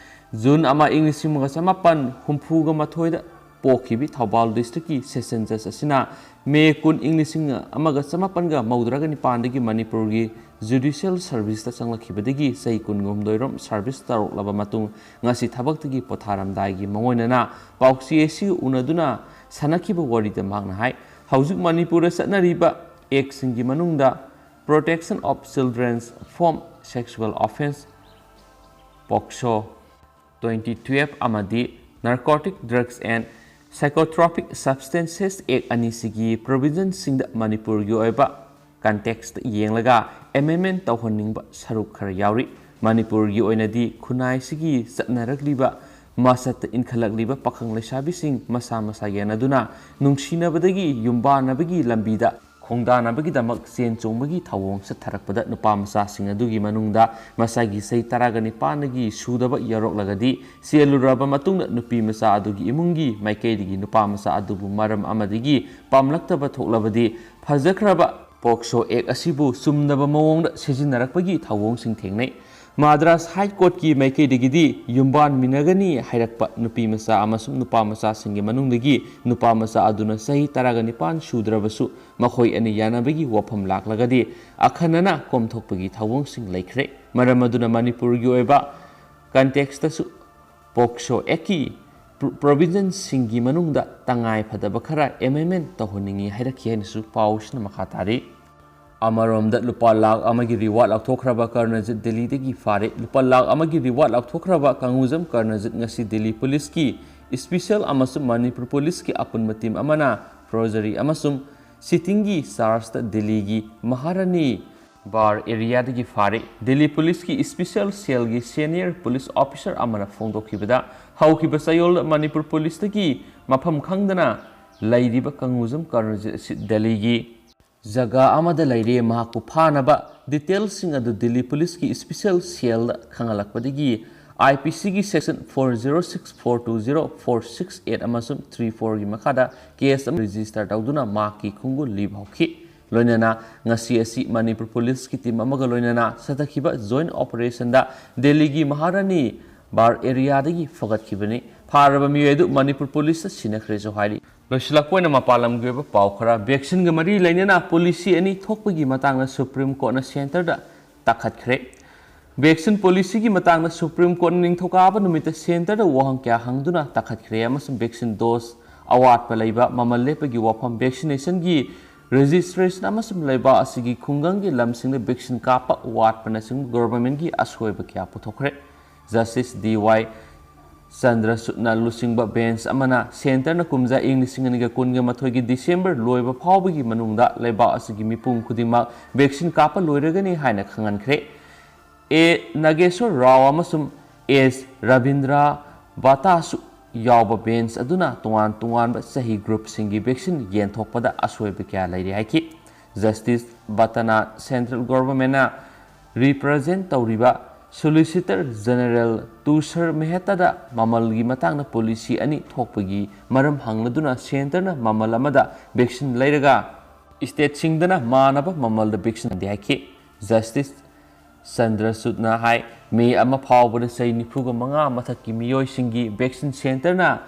ꯖꯨꯟ ꯑꯃ ꯏꯪ ꯂꯤꯁꯤꯡ ꯑꯃꯒ ꯆꯃꯥꯄꯟ ꯍꯨꯝꯐꯨꯒ ꯃꯥꯊꯣꯏꯗ ꯄꯣꯛꯈꯤꯕꯤ ꯊꯧꯕꯥꯜ districtꯀꯤ Session Judge ꯑꯁꯤꯅ ꯃꯦ ꯀꯨꯟ ꯏꯪ ꯂꯤꯁꯤꯡ ꯑꯃꯒ ꯆꯃꯥꯄꯟꯒ ꯃꯧꯗ꯭ꯔꯥꯒ ꯅꯤꯄꯥꯟꯗꯒꯤ ꯃꯅꯤꯄꯨꯔꯒꯤ judicial serviceꯇ ꯆꯪꯂꯛꯈꯤꯕꯗꯒꯤ ꯆꯍꯤ ꯀꯨꯟꯒ ꯍꯨꯝꯗꯣꯏꯔꯣꯝ service ꯇꯧꯔꯛꯂꯕ ꯃꯇꯨꯡ ꯉꯁꯤ ꯊꯕꯛꯇꯒꯤ ꯄꯣꯊꯥꯔꯝꯗꯥꯏꯒꯤ ꯃꯉꯣꯟꯗꯅ ꯄꯥꯎꯆꯦ ꯑꯁꯤꯒ ꯎꯅꯗꯨꯅ ꯁꯥꯟꯅꯈꯤꯕ ꯋꯥꯔꯤꯗ ꯃꯍꯥꯛꯅ ꯍꯥꯏ, ꯍꯧꯖꯤꯛ ꯃꯅꯤꯄꯨꯔꯗ ꯆꯠꯅꯔꯤꯕ actꯁꯤꯡꯒꯤ ꯃꯅꯨꯡꯗ Protection of Children's from Sexual Offence, POCSO, twenty twelve ꯑꯃꯗꯤ Narcotic Drugs and Psychotropic Substances Act ꯑꯅꯤꯁꯤꯒꯤ provisionꯁꯤꯡꯗ ꯃꯅꯤꯄꯨꯔꯒꯤ ꯑꯣꯏꯕ context ꯌꯦꯡꯂꯒ amendment ꯇꯧꯍꯟꯅꯤꯡꯕ ꯁꯔꯨꯛ ꯈꯔ ꯌꯥꯎꯔꯤ꯫ ꯃꯅꯤꯄꯨꯔꯒꯤ ꯑꯣꯏꯅꯗꯤ ꯈꯨꯟꯅꯥꯏꯁꯤꯒꯤ ꯆꯠꯅꯔꯛꯂꯤꯕ ꯃꯁꯛꯇ ꯏꯟꯈꯠꯂꯛꯂꯤꯕ ꯄꯥꯈꯪ ꯂꯩꯁꯥꯕꯤꯁꯤꯡ ꯃꯁꯥ ꯃꯁꯥ ꯌꯥꯅꯗꯨꯅ ꯅꯨꯡꯁꯤꯅꯕꯗꯒꯤ ꯌꯨꯝꯕꯥꯟꯅꯕꯒꯤ ꯂꯝꯕꯤꯗ ꯈꯣꯡꯗꯥꯅꯕꯒꯤꯗꯃꯛ ꯆꯦꯟ ꯆꯣꯡꯕꯒꯤ ꯊꯧꯑꯣꯡ ꯆꯠꯊꯔꯛꯄꯗ ꯅꯨꯄꯥ ꯃꯆꯥꯁꯤꯡ ꯑꯗꯨꯒꯤ ꯃꯅꯨꯡꯗ ꯃꯁꯥꯒꯤ ꯆꯍꯤ ꯇꯔꯥꯒ ꯅꯤꯄꯥꯟꯒꯤ ꯁꯨꯗꯕ ꯌꯥꯎꯔꯛꯂꯒꯗꯤ ꯆꯦꯜꯂꯨꯔꯕ ꯃꯇꯨꯡꯗ ꯅꯨꯄꯤ ꯃꯆꯥ ꯑꯗꯨꯒꯤ ꯏꯃꯨꯡꯒꯤ ꯃꯥꯏꯀꯩꯗꯒꯤ ꯅꯨꯄꯥ ꯃꯆꯥ ꯑꯗꯨꯕꯨ ꯃꯔꯝ ꯑꯃꯗꯒꯤ ꯄꯥꯝꯂꯛꯇꯕ ꯊꯣꯛꯂꯕꯗꯤ ꯐꯖꯈ꯭ꯔꯕ ꯄꯣꯛꯁꯣ ꯑꯦꯛ ꯑꯁꯤꯕꯨ ꯆꯨꯝꯗꯕ ꯃꯑꯣꯡꯗ ꯁꯤꯖꯤꯟꯅꯔꯛꯄꯒꯤ ꯊꯧꯑꯣꯡꯁꯤꯡ ꯊꯦꯡꯅꯩ꯫ ꯃꯥꯗ꯭ꯔꯥꯁ ꯍꯥꯏ ꯀꯣꯔꯠꯀꯤ ꯃꯥꯏꯀꯩꯗꯒꯤꯗꯤ ꯌꯨꯝꯕꯥꯟꯃꯤꯟꯅꯒꯅꯤ ꯍꯥꯏꯔꯛꯄ ꯅꯨꯄꯤ ꯃꯆꯥ ꯑꯃꯁꯨꯡ ꯅꯨꯄꯥ ꯃꯆꯥꯁꯤꯡꯒꯤ ꯃꯅꯨꯡꯗꯒꯤ ꯅꯨꯄꯥ ꯃꯆꯥ ꯑꯗꯨꯅ ꯆꯍꯤ ꯇꯔꯥꯒ ꯅꯤꯄꯥꯟ ꯁꯨꯗ꯭ꯔꯕꯁꯨ ꯃꯈꯣꯏ ꯑꯅꯤ ꯌꯥꯅꯕꯒꯤ ꯋꯥꯐꯝ ꯂꯥꯛꯂꯒꯗꯤ ꯑꯈꯟꯅꯅ ꯀꯣꯝꯊꯣꯛꯄꯒꯤ ꯊꯧꯑꯣꯡꯁꯤꯡ ꯂꯩꯈ꯭ꯔꯦ꯫ ꯃꯔꯝ ꯑꯗꯨꯅ ꯃꯅꯤꯄꯨꯔꯒꯤ ꯑꯣꯏꯕ ꯀꯟꯇꯦꯛꯁꯇꯁꯨ ꯄꯣꯛꯁꯣ ꯑꯦꯛꯀꯤ ꯄ꯭ꯔꯣ-, ꯄ꯭ꯔꯣꯚꯤꯖꯟꯁꯤꯡꯒꯤ ꯃꯅꯨꯡꯗ ꯇꯉꯥꯏ ꯐꯗꯕ ꯈꯔ ꯑꯦꯃꯦꯟꯃꯦꯟ ꯇꯧꯍꯟꯅꯤꯡꯏ ꯍꯥꯏꯔꯛꯈꯤ ꯍꯥꯏꯅꯁꯨ ꯄꯥꯎꯁꯤꯅ ꯃꯈꯥ ꯇꯥꯔꯤ꯫ ꯑꯃꯔꯣꯝꯗ ꯂꯨꯄꯥ ꯂꯥꯈ ꯑꯃꯒꯤ ꯔꯤꯋꯥꯔꯗ ꯂꯥꯎꯊꯣꯛꯈ꯭ꯔꯕ ꯀꯔꯅꯖꯤꯠ ꯗꯤꯜꯂꯤꯗꯒꯤ ꯐꯥꯔꯦ꯫ ꯂꯨꯄꯥ ꯂꯥꯈ ꯑꯃꯒꯤ ꯔꯤꯋꯥꯔꯗ ꯂꯥꯎꯊꯣꯛꯈ꯭ꯔꯕ ꯀꯪꯉꯨꯖꯝ ꯀꯔꯅꯖꯤꯠ ꯉꯁꯤ ꯗꯤꯜꯂꯤ ꯄꯨꯂꯤꯁꯀꯤ ꯏꯁꯄꯤꯁꯦꯜ ꯑꯃꯁꯨꯡ ꯃꯅꯤꯄꯨꯔ ꯄꯨꯂꯤꯁꯀꯤ ꯑꯄꯨꯟꯕ ꯇꯤꯝ ꯑꯃꯅ ꯐꯣꯔꯖꯔꯤ ꯑꯃꯁꯨꯡ ꯆꯤꯇꯤꯡꯒꯤ ꯆꯥꯔꯖꯇ ꯗꯤꯜꯂꯤꯒꯤ ꯃꯍꯥꯔꯥꯅꯤ ꯕꯥꯔ ꯑꯦꯔꯤꯌꯥꯗꯒꯤ ꯐꯥꯔꯦ꯫ ꯗꯤꯜꯂꯤ ꯄꯨꯂꯤꯁꯀꯤ ꯏꯁꯄꯤꯁꯦꯜ ꯁꯦꯜꯒꯤ ꯁꯦꯅꯤꯌꯔ ꯄꯨꯂꯤꯁ ꯑꯣꯐꯤꯁꯥꯔ ꯑꯃꯅ ꯐꯣꯡꯗꯣꯛꯈꯤꯕꯗ, ꯍꯧꯈꯤꯕ ꯆꯌꯣꯜꯗ ꯃꯅꯤꯄꯨꯔ ꯄꯨꯂꯤꯁꯇꯒꯤ ꯃꯐꯝ ꯈꯪꯗꯅ ꯂꯩꯔꯤꯕ ꯀꯪꯉꯨꯖꯝ ꯀꯔꯅꯖꯤꯠ ꯑꯁꯤ ꯗꯦꯜꯂꯤꯒꯤ ꯖꯒꯥ ꯑꯃꯗ ꯂꯩꯔꯦ꯫ ꯃꯍꯥꯛꯄꯨ ꯐꯥꯅꯕ ꯗꯤꯇꯦꯜꯁꯤꯡ ꯑꯗꯨ ꯗꯤꯜꯂꯤ ꯄꯨꯂꯤꯁꯀꯤ special ꯁꯦꯜꯗ ꯈꯪꯍꯜꯂꯛꯄꯗꯒꯤ, IPCꯒꯤ section four zero six, four two zero, four six eight ꯑꯃꯁꯨꯡ three fourꯒꯤ ꯃꯈꯥꯗ ꯀꯦꯁ ꯑꯃ ꯔꯦꯖꯤꯁꯇꯔ ꯇꯧꯗꯨꯅ ꯃꯍꯥꯛꯀꯤ ꯈꯣꯡꯒꯨꯜ ꯂꯤꯕ ꯍꯧꯈꯤ꯫ ꯂꯣꯏꯅꯅ ꯉꯁꯤ ꯑꯁꯤ ꯃꯅꯤꯄꯨꯔ ꯄꯨꯂꯤꯁꯀꯤ ꯇꯤꯝ ꯑꯃꯒ ꯂꯣꯏꯅꯅ ꯆꯠꯊꯈꯤꯕ ꯖꯣꯏꯟ ꯑꯣꯄꯔꯦꯁꯟꯗ ꯗꯦꯜꯂꯤꯒꯤ ꯃꯍꯥꯔꯥꯅꯤ ꯕꯥꯔ ꯑꯦꯔꯤꯌꯥꯗꯒꯤ ꯐꯒꯠꯈꯤꯕꯅꯤ꯫ ꯐꯥꯔꯕ ꯃꯤꯑꯣꯏ ꯑꯗꯨ ꯃꯅꯤꯄꯨꯔ ꯄꯨꯂꯤꯁꯇ ꯁꯤꯟꯅꯈ꯭ꯔꯦꯁꯨ ꯍꯥꯏꯔꯤ꯫ ꯂꯣꯏꯁꯤꯜꯂꯛꯄ ꯑꯣꯏꯅ ꯃꯄꯥꯟ ꯂꯝꯒꯤ ꯑꯣꯏꯕ ꯄꯥꯎ ꯈꯔ꯫ ꯚꯦꯛꯁꯤꯟꯒ ꯃꯔꯤ ꯂꯩꯅꯅ ꯄꯣꯂꯤꯁꯤ ꯑꯅꯤ ꯊꯣꯛꯄꯒꯤ ꯃꯇꯥꯡꯗ ꯁꯨꯄ꯭ꯔꯤꯝ ꯀꯣꯔꯠꯅ ꯁꯦꯟꯇꯔꯗ ꯇꯥꯈꯠꯈ꯭ꯔꯦ꯫ ꯚꯦꯛꯁꯤꯟ ꯄꯣꯂꯤꯁꯤꯒꯤ ꯃꯇꯥꯡꯗ ꯁꯨꯄ꯭ꯔꯤꯝ ꯀꯣꯔꯠꯅ ꯅꯤꯡꯊꯧꯀꯥꯕ ꯅꯨꯃꯤꯠꯇ ꯁꯦꯟꯇꯔꯗ ꯋꯥꯍꯪ ꯀꯌꯥ ꯍꯪꯗꯨꯅ ꯇꯥꯈꯠꯈ꯭ꯔꯦ ꯑꯃꯁꯨꯡ ꯚꯦꯛꯁꯤꯟ ꯗꯣꯁ ꯑꯋꯥꯠꯄ ꯂꯩꯕ, ꯃꯃꯜ ꯂꯦꯞꯄꯒꯤ ꯋꯥꯐꯝ, ꯚꯦꯛꯁꯤꯅꯦꯁꯟꯒꯤ ꯔꯦꯖꯤꯁꯇ꯭ꯔꯦꯁꯟ ꯑꯃꯁꯨꯡ ꯂꯩꯕꯥꯛ ꯑꯁꯤꯒꯤ ꯈꯨꯡꯒꯪꯒꯤ ꯂꯝꯁꯤꯡꯗ ꯚꯦꯛꯁꯤꯟ ꯀꯥꯞꯄ ꯋꯥꯠꯄꯅꯆꯤꯡꯕ ꯒꯣꯚꯔꯟꯃꯦꯟꯠꯀꯤ ꯑꯁꯣꯏꯕ ꯀꯌꯥ ꯄꯨꯊꯣꯛꯈ꯭ꯔꯦ꯫ ꯖꯁꯇꯤꯁ ꯗꯤ ꯋꯥꯏ ꯆꯟꯗ꯭ꯔꯆꯨꯗꯅ ꯂꯨꯆꯤꯡꯕ ꯕꯦꯟꯆ ꯑꯃꯅ ꯁꯦꯟꯇꯔꯅ ꯀꯨꯝꯖꯥ ꯏꯪ ꯂꯤꯁꯤꯡ ꯑꯅꯤꯒ ꯀꯨꯟꯒ ꯃꯥꯊꯣꯏꯒꯤ ꯗꯤꯁꯦꯝꯕꯔ ꯂꯣꯏꯕ ꯐꯥꯎꯕꯒꯤ ꯃꯅꯨꯡꯗ ꯂꯩꯕꯥꯛ ꯑꯁꯤꯒꯤ ꯃꯤꯄꯨꯝ ꯈꯨꯗꯤꯡꯃꯛ ꯚꯦꯛꯁꯤꯟ ꯀꯥꯞꯄ ꯂꯣꯏꯔꯒꯅꯤ ꯍꯥꯏꯅ ꯈꯪꯍꯟꯈ꯭ꯔꯦ꯫ ꯑꯦ ꯅꯥꯒꯦꯁꯣꯔ ꯔꯥꯎ ꯑꯃꯁꯨꯡ ꯑꯦꯁ ꯔꯕꯤꯟꯗ꯭ꯔ ꯕꯥꯇꯥꯁꯨ ꯌꯥꯎꯕ ꯕꯦꯟꯆ ꯑꯗꯨꯅ ꯇꯣꯉꯥꯟ ꯇꯣꯉꯥꯟꯕ ꯆꯍꯤ ꯒ꯭ꯔꯨꯞꯁꯤꯡꯒꯤ ꯚꯦꯛꯁꯤꯟ ꯌꯦꯟꯊꯣꯛꯄꯗ ꯑꯁꯣꯏꯕ ꯀꯌꯥ ꯂꯩꯔꯤ ꯍꯥꯏꯈꯤ꯫ ꯖꯁꯇꯤꯁ ꯕꯇꯅꯥ ꯁꯦꯟꯇ꯭ꯔꯦꯜ ꯒꯣꯚꯔꯟꯃꯦꯟꯠꯅ ꯔꯤꯄ꯭ꯔꯖꯦꯟꯠ ꯇꯧꯔꯤꯕ ꯁꯣꯂꯤꯁꯤꯇꯔ ꯖꯦꯅꯔꯦꯜ ꯇꯨꯁꯔ ꯃꯦꯍꯇꯥꯗ ꯃꯃꯜꯒꯤ ꯃꯇꯥꯡꯗ ꯄꯣꯂꯤꯁꯤ ꯑꯅꯤ ꯊꯣꯛꯄꯒꯤ ꯃꯔꯝ ꯍꯪꯂꯗꯨꯅ ꯁꯦꯟꯇꯔꯅ ꯃꯃꯜ ꯑꯃꯗ ꯚꯦꯛꯁꯤꯟ ꯂꯩꯔꯒ ꯁ꯭ꯇꯦꯠꯁꯤꯡꯗꯅ ꯃꯥꯟꯅꯕ ꯃꯃꯜꯗ ꯚꯦꯛꯁꯤꯟ ꯍꯟꯗꯦ ꯍꯥꯏꯈꯤ꯫ ꯖꯁꯇꯤꯁ ꯆꯟꯗ꯭ꯔꯆꯨꯗꯅ ꯍꯥꯏ, ꯃꯦ ꯑꯃ ꯐꯥꯎꯕꯗ ꯆꯍꯤ ꯅꯤꯐꯨꯒ ꯃꯉꯥ ꯃꯊꯛꯀꯤ ꯃꯤꯑꯣꯏꯁꯤꯡꯒꯤ ꯚꯦꯛꯁꯤꯟ ꯁꯦꯟꯇꯔꯅ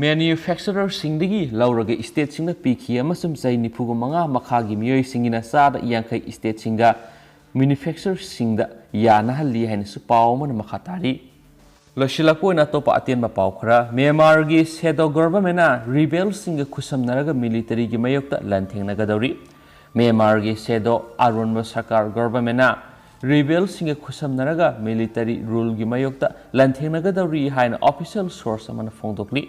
ꯃꯦꯅ꯭ꯌꯨꯐꯦꯛꯆꯔꯔꯁꯤꯡꯗꯒꯤ ꯂꯧꯔꯒ ꯁ꯭ꯇꯦꯠꯁꯤꯡꯗ ꯄꯤꯈꯤ ꯑꯃꯁꯨꯡ ꯆꯍꯤ ꯅꯤꯐꯨꯒ ꯃꯉꯥ ꯃꯈꯥꯒꯤ ꯃꯤꯑꯣꯏꯁꯤꯡꯒꯤꯅ ꯆꯥꯗ ꯌꯥꯡꯈꯩ ꯁ꯭ꯇꯦꯠꯁꯤꯡꯗ ꯃꯦꯅ꯭ꯌꯨꯐꯦꯛꯆꯔꯔꯁꯤꯡꯗ ꯌꯥꯅꯍꯜꯂꯤ ꯍꯥꯏꯅꯁꯨ ꯄꯥꯎ ꯑꯃꯅ ꯃꯈꯥ ꯇꯥꯔꯤ꯫ ꯂꯣꯏꯁꯤꯜꯂꯛꯄ ꯑꯣꯏꯅ ꯑꯇꯣꯞꯄ ꯑꯇꯦꯟꯕ ꯄꯥꯎ ꯈꯔ꯫ ꯃ꯭ꯌꯥꯟꯃꯥꯔꯒꯤ ꯁꯦꯗꯣ ꯒꯣꯚꯔꯟꯃꯦꯟꯠꯅ ꯔꯤꯕꯦꯜꯁꯤꯡꯒ ꯈꯨꯠꯁꯝꯅꯔꯒ ꯃꯤꯂꯤꯇꯔꯤꯒꯤ ꯃꯥꯌꯣꯛꯇ ꯂꯥꯟꯊꯦꯡꯅꯒꯗꯧꯔꯤ꯫ ꯃ꯭ꯌꯥꯟꯃꯥꯔꯒꯤ ꯁꯦꯗꯣ ꯑꯔꯣꯟꯕ ꯁꯔꯀꯥꯔ ꯒꯣꯚꯔꯟꯃꯦꯟꯠꯅ ꯔꯤꯕꯦꯜꯁꯤꯡꯒ ꯈꯨꯠꯁꯝꯅꯔꯒ ꯃꯤꯂꯤꯇꯔꯤ ꯔꯨꯜꯒꯤ ꯃꯥꯌꯣꯛꯇ ꯂꯥꯟꯊꯦꯡꯅꯒꯗꯧꯔꯤ ꯍꯥꯏꯅ ꯑꯣꯐꯤꯁꯤꯌꯦꯜ ꯁꯣꯔꯁ ꯑꯃꯅ ꯐꯣꯡꯗꯣꯛꯂꯤ꯫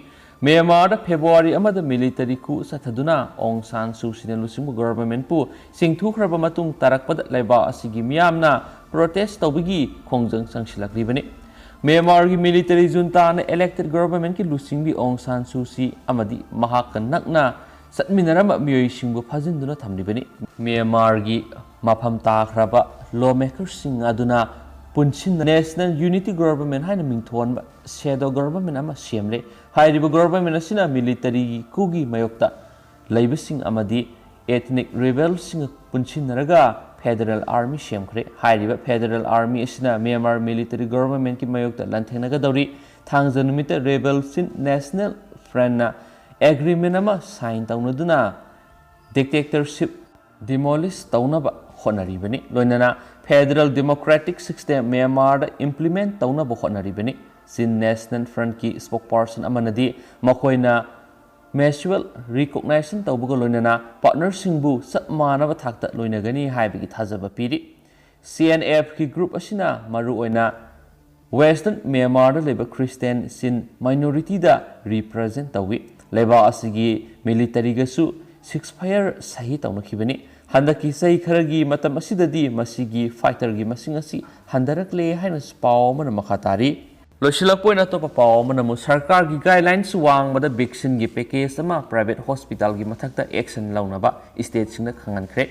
ꯃ꯭ꯌꯥꯟꯃꯥꯔꯗ ꯐꯦꯕ꯭ꯔꯨꯋꯥꯔꯤ ꯑꯃꯗ ꯃꯤꯂꯤꯇꯔꯤ ꯀꯨ ꯆꯠꯊꯗꯨꯅ ꯑꯣꯡ ꯁꯥꯟ ꯁꯨ ꯁꯤꯅ ꯂꯨꯆꯤꯡꯕ ꯒꯣꯚꯔꯟꯃꯦꯟꯠꯄꯨ ꯆꯤꯡꯊꯨꯈ꯭ꯔꯕ ꯃꯇꯨꯡ ꯇꯥꯔꯛꯄꯗ ꯂꯩꯕꯥꯛ ꯑꯁꯤꯒꯤ ꯃꯤꯌꯥꯝꯅ ꯄ꯭ꯔꯣꯇꯦꯁ ꯇꯧꯕꯒꯤ ꯈꯣꯡꯖꯪ ꯆꯪꯁꯤꯜꯂꯛꯂꯤꯕꯅꯤ꯫ ꯃ꯭ꯌꯥꯟꯃꯥꯔꯒꯤ ꯃꯤꯂꯤꯇꯔꯤ ꯖꯨꯟꯇꯥꯅ ꯏꯂꯦꯛꯇꯦꯗ ꯒꯣꯚꯔꯟꯃꯦꯟꯠꯀꯤ ꯂꯨꯆꯤꯡꯕꯤ ꯑꯣꯡ ꯁꯥꯟ ꯁꯨ ꯁꯤ ꯑꯃꯗꯤ ꯃꯍꯥꯛꯀ ꯅꯛꯅ ꯆꯠꯃꯤꯟꯅꯔꯝꯕ ꯃꯤꯑꯣꯏꯁꯤꯡꯕꯨ ꯐꯥꯖꯤꯟꯗꯨꯅ ꯊꯝꯂꯤꯕꯅꯤ꯫ ꯃ꯭ꯌꯥꯟꯃꯥꯔꯒꯤ ꯃꯐꯝ ꯇꯥꯈ꯭ꯔꯕ ꯂꯣ ꯃꯦꯀꯔꯁꯤꯡ ꯑꯗꯨꯅ ꯄꯨꯟꯁꯤꯟꯅ ꯅꯦꯁꯅꯦꯜ ꯌꯨꯅꯤꯇꯤ ꯒꯣꯚꯔꯟꯃꯦꯟꯠ ꯍꯥꯏꯅ ꯃꯤꯡꯊꯣꯟꯕ ꯁꯦꯗꯣ ꯒꯣꯚꯔꯟꯃꯦꯟꯠ ꯑꯃ ꯁꯦꯝꯂꯦ꯫ ꯍꯥꯏꯔꯤꯕ ꯒꯣꯚꯔꯟꯃꯦꯟꯠ ꯑꯁꯤꯅ ꯃꯤꯂꯤꯇꯔꯤꯒꯤ ꯀꯨꯒꯤ ꯃꯥꯌꯣꯛꯇ ꯂꯩꯕꯁꯤꯡ ꯑꯃꯗꯤ ꯑꯦꯊꯅꯤꯛ ꯔꯤꯕꯦꯜꯁꯤꯡꯒ ꯄꯨꯟꯁꯤꯟꯅꯔꯒ ꯐꯦꯗꯔꯦꯜ ꯑꯥꯔꯃꯤ ꯁꯦꯝꯈ꯭ꯔꯦ꯫ ꯍꯥꯏꯔꯤꯕ ꯐꯦꯗꯔꯦꯜ ꯑꯥꯔꯃꯤ ꯑꯁꯤꯅ ꯃ꯭ꯌꯥꯟꯃꯥꯔ ꯃꯤꯂꯤꯇꯔꯤ ꯒꯣꯚꯔꯟꯃꯦꯟꯠꯀꯤ ꯃꯥꯌꯣꯛꯇ ꯂꯥꯟꯊꯦꯡꯅꯒꯗꯧꯔꯤ꯫ ꯊꯥꯡꯖ ꯅꯨꯃꯤꯠꯇ ꯔꯤꯕꯦꯜꯁꯤꯡ ꯅꯦꯁꯅꯦꯜ ꯐ꯭ꯔꯟꯠꯅ ꯑꯦꯒ꯭ꯔꯤꯃꯦꯟꯠ ꯑꯃ ꯁꯥꯏꯟ ꯇꯧꯅꯗꯨꯅ ꯗꯤꯛꯇꯦꯛꯇꯔꯁꯤꯞ ꯗꯤꯃꯣꯂꯤꯁ ꯇꯧꯅꯕ ꯍꯣꯠꯅꯔꯤꯕꯅꯤ꯫ ꯂꯣꯏꯅꯅ ꯐꯦꯗꯔꯦꯜ ꯗꯦꯃꯣꯀ꯭ꯔꯦꯇꯤꯛ ꯁꯤꯁꯇꯦꯝ ꯃ꯭ꯌꯥꯟꯃꯥꯔꯗ ꯏꯝꯄ꯭ꯂꯤꯃꯦꯟꯠ ꯇꯧꯅꯕ ꯍꯣꯠꯅꯔꯤꯕꯅꯤ꯫ ꯆꯤꯟ ꯅꯦꯁꯅꯦꯜ ꯐ꯭ꯔꯟꯠꯀꯤ ꯁ꯭ꯄꯣꯛꯄꯔꯁꯟ ꯑꯃꯅꯗꯤ ꯃꯈꯣꯏꯅ ꯃ꯭ꯌꯨꯆꯨꯑꯦꯜ ꯔꯤꯀꯣꯛꯅꯥꯏꯖꯦꯁꯟ ꯇꯧꯕꯒ ꯂꯣꯏꯅꯅ ꯄꯥꯔꯠꯅꯔꯁꯤꯡꯕꯨ ꯆꯞ ꯃꯥꯟꯅꯕ ꯊꯥꯛꯇ ꯂꯣꯏꯅꯒꯅꯤ ꯍꯥꯏꯕꯒꯤ ꯊꯥꯖꯕ ꯄꯤꯔꯤ꯫ ꯁꯤ ꯑꯦꯟ ꯑꯦꯐꯀꯤ ꯒ꯭ꯔꯨꯞ ꯑꯁꯤꯅ ꯃꯔꯨꯑꯣꯏꯅ ꯋꯦꯁꯇꯔꯟ ꯃ꯭ꯌꯥꯟꯃꯥꯔꯗ ꯂꯩꯕ ꯈ꯭ꯔꯤꯁꯇꯤꯌꯥꯟ ꯆꯤꯟ ꯃꯥꯏꯅꯣꯔꯤꯇꯤꯗ ꯔꯤꯄ꯭ꯔꯖꯦꯟꯠ ꯇꯧꯏ꯫ ꯂꯩꯕꯥꯛ ꯑꯁꯤꯒꯤ ꯃꯤꯂꯤꯇꯔꯤꯒꯁꯨ ꯁꯤꯁꯐꯥꯌꯔ ꯁꯍꯤ ꯇꯧꯅꯈꯤꯕꯅꯤ꯫ ꯍꯟꯗꯛꯀꯤ ꯆꯍꯤ ꯈꯔꯒꯤ ꯃꯇꯝ ꯑꯁꯤꯗꯗꯤ ꯃꯁꯤꯒꯤ ꯐꯥꯏꯇꯔꯒꯤ ꯃꯁꯤꯡ ꯑꯁꯤ ꯍꯟꯊꯔꯛꯂꯦ ꯍꯥꯏꯅꯁꯨ ꯄꯥꯎ ꯑꯃꯅ ꯃꯈꯥ ꯇꯥꯔꯤ꯫ ꯂꯣꯏꯁꯤꯜꯂꯛꯄ ꯑꯣꯏꯅ ꯑꯇꯣꯞꯄ ꯄꯥꯎ ꯑꯃꯅ ꯑꯃꯨꯛ ꯁꯔꯀꯥꯔꯒꯤ ꯒꯥꯏꯗꯂꯥꯏꯟꯁ ꯋꯥꯡꯃꯗ ꯚꯦꯛꯁꯤꯟꯒꯤ ꯄꯦꯀꯦꯖ ꯑꯃ ꯄ꯭ꯔꯥꯏꯚꯦꯠ ꯍꯣꯁꯄꯤꯇꯥꯜꯒꯤ ꯃꯊꯛꯇ ꯑꯦꯛꯁꯟ ꯂꯧꯅꯕ ꯁ꯭ꯇꯦꯠꯁꯤꯡꯗ ꯈꯪꯍꯟꯈ꯭ꯔꯦ꯫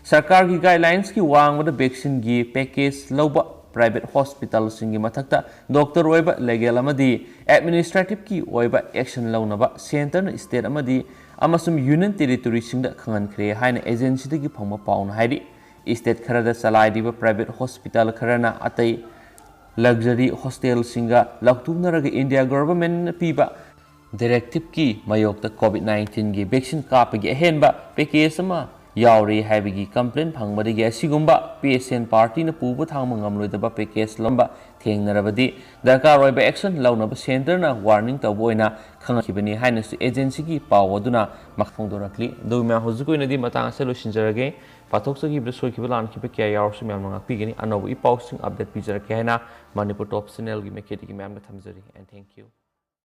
ꯁꯔꯀꯥꯔꯒꯤ ꯒꯥꯏꯗꯂꯥꯏꯟꯁꯀꯤ ꯋꯥꯡꯃꯗ ꯚꯦꯛꯁꯤꯟꯒꯤ ꯄꯦꯀꯦꯖ ꯂꯧꯕ ꯄ꯭ꯔꯥꯏꯚꯦꯠ ꯍꯣꯁꯄꯤꯇꯥꯜꯁꯤꯡꯒꯤ ꯃꯊꯛꯇ ꯗꯣꯛꯇꯔ ꯑꯣꯏꯕ, ꯂꯤꯒꯦꯜ ꯑꯃꯗꯤ ꯑꯦꯗꯃꯤꯅꯤꯁꯇ꯭ꯔꯦꯇꯤꯚꯀꯤ ꯑꯣꯏꯕ ꯑꯦꯛꯁꯟ ꯂꯧꯅꯕ ꯁꯦꯟꯇꯔꯅ ꯁ꯭ꯇꯦꯠ ꯑꯃꯗꯤ ꯑꯃꯁꯨꯡ ꯌꯨꯅꯤꯌꯟ ꯇꯦꯔꯤꯇꯣꯔꯤꯁꯤꯡꯗ ꯈꯪꯍꯟꯈ꯭ꯔꯦ ꯍꯥꯏꯅ ꯑꯦꯖꯦꯟꯁꯤꯗꯒꯤ ꯐꯪꯕ ꯄꯥꯎꯅ ꯍꯥꯏꯔꯤ꯫ ꯁ꯭ꯇꯦꯠ ꯈꯔꯗ ꯆꯂꯥꯏꯔꯤꯕ ꯄ꯭ꯔꯥꯏꯚꯦꯠ ꯍꯣꯁꯄꯤꯇꯥꯜ ꯈꯔꯅ ꯑꯇꯩ ꯂꯛꯖꯔꯤ ꯍꯣꯁꯇꯦꯜꯁꯤꯡꯒ ꯂꯧꯊꯣꯛꯅꯔꯒ ꯏꯟꯗꯤꯌꯥ ꯒꯣꯚꯔꯟꯃꯦꯟꯠꯅ ꯄꯤꯕ ꯗꯥꯏꯔꯦꯛꯇꯤꯚꯀꯤ ꯃꯥꯌꯣꯛꯇ ꯀꯣꯚꯤꯗ ꯅꯥꯏꯟꯇꯤꯟꯒꯤ ꯚꯦꯛꯁꯤꯟ ꯀꯥꯞꯄꯒꯤ ꯑꯍꯦꯟꯕ ꯄꯦꯀꯦꯖ ꯑꯃ ꯌꯥꯎꯔꯤ ꯍꯥꯏꯕꯒꯤ ꯀꯝꯄ꯭ꯂꯦꯟ ꯐꯪꯕꯗꯒꯤ ꯑꯁꯤꯒꯨꯝꯕ ꯄꯦꯁꯦꯟꯠ ꯄꯥꯔꯇꯤꯅ ꯄꯨꯕ ꯊꯥꯡꯕ ꯉꯝꯂꯣꯏꯗꯕ ꯄꯦꯀꯦꯖ ꯂꯧꯕ ꯊꯦꯡꯅꯔꯕꯗꯤ ꯗꯔꯀꯥꯔ ꯑꯣꯏꯕ ꯑꯦꯛꯁꯟ ꯂꯧꯅꯕ ꯁꯦꯟꯇꯔꯅ ꯋꯥꯔꯅꯤꯡ ꯇꯧꯕ ꯑꯣꯏꯅ ꯈꯪꯍꯟꯈꯤꯕꯅꯤ ꯍꯥꯏꯅꯁꯨ ꯑꯦꯖꯦꯟꯁꯤꯒꯤ ꯄꯥꯎ ꯑꯗꯨꯅ ꯃꯈꯥ ꯐꯣꯡꯗꯣꯔꯛꯂꯤ꯫ ꯑꯗꯨ ꯃꯌꯥꯝ, ꯍꯧꯖꯤꯛꯀꯤ ꯑꯣꯏꯅꯗꯤ ꯃꯇꯥꯡ ꯑꯁꯤꯗ ꯂꯣꯏꯁꯤꯟꯖꯔꯒꯦ꯫ ꯄꯥꯊꯣꯛꯆꯈꯤꯕꯗ ꯁꯣꯏꯈꯤꯕ ꯂꯥꯟꯈꯤꯕ ꯀꯌꯥ ꯌꯥꯎꯔꯁꯨ ꯃꯌꯥꯝꯅ ꯉꯥꯛꯄꯤꯒꯅꯤ꯫ ꯑꯅꯧꯕ ꯏ ꯄꯥꯎꯁꯤꯡ ꯑꯞꯗꯦꯠ ꯄꯤꯖꯔꯛꯀꯦ ꯍꯥꯏꯅ ꯃꯅꯤꯄꯨꯔ ꯇꯣꯞ ꯆꯦꯅꯦꯜꯒꯤ ꯃꯥꯏꯀꯩꯗꯒꯤ ꯃꯌꯥꯝꯗ ꯊꯝꯖꯔꯤ꯫ And thank you.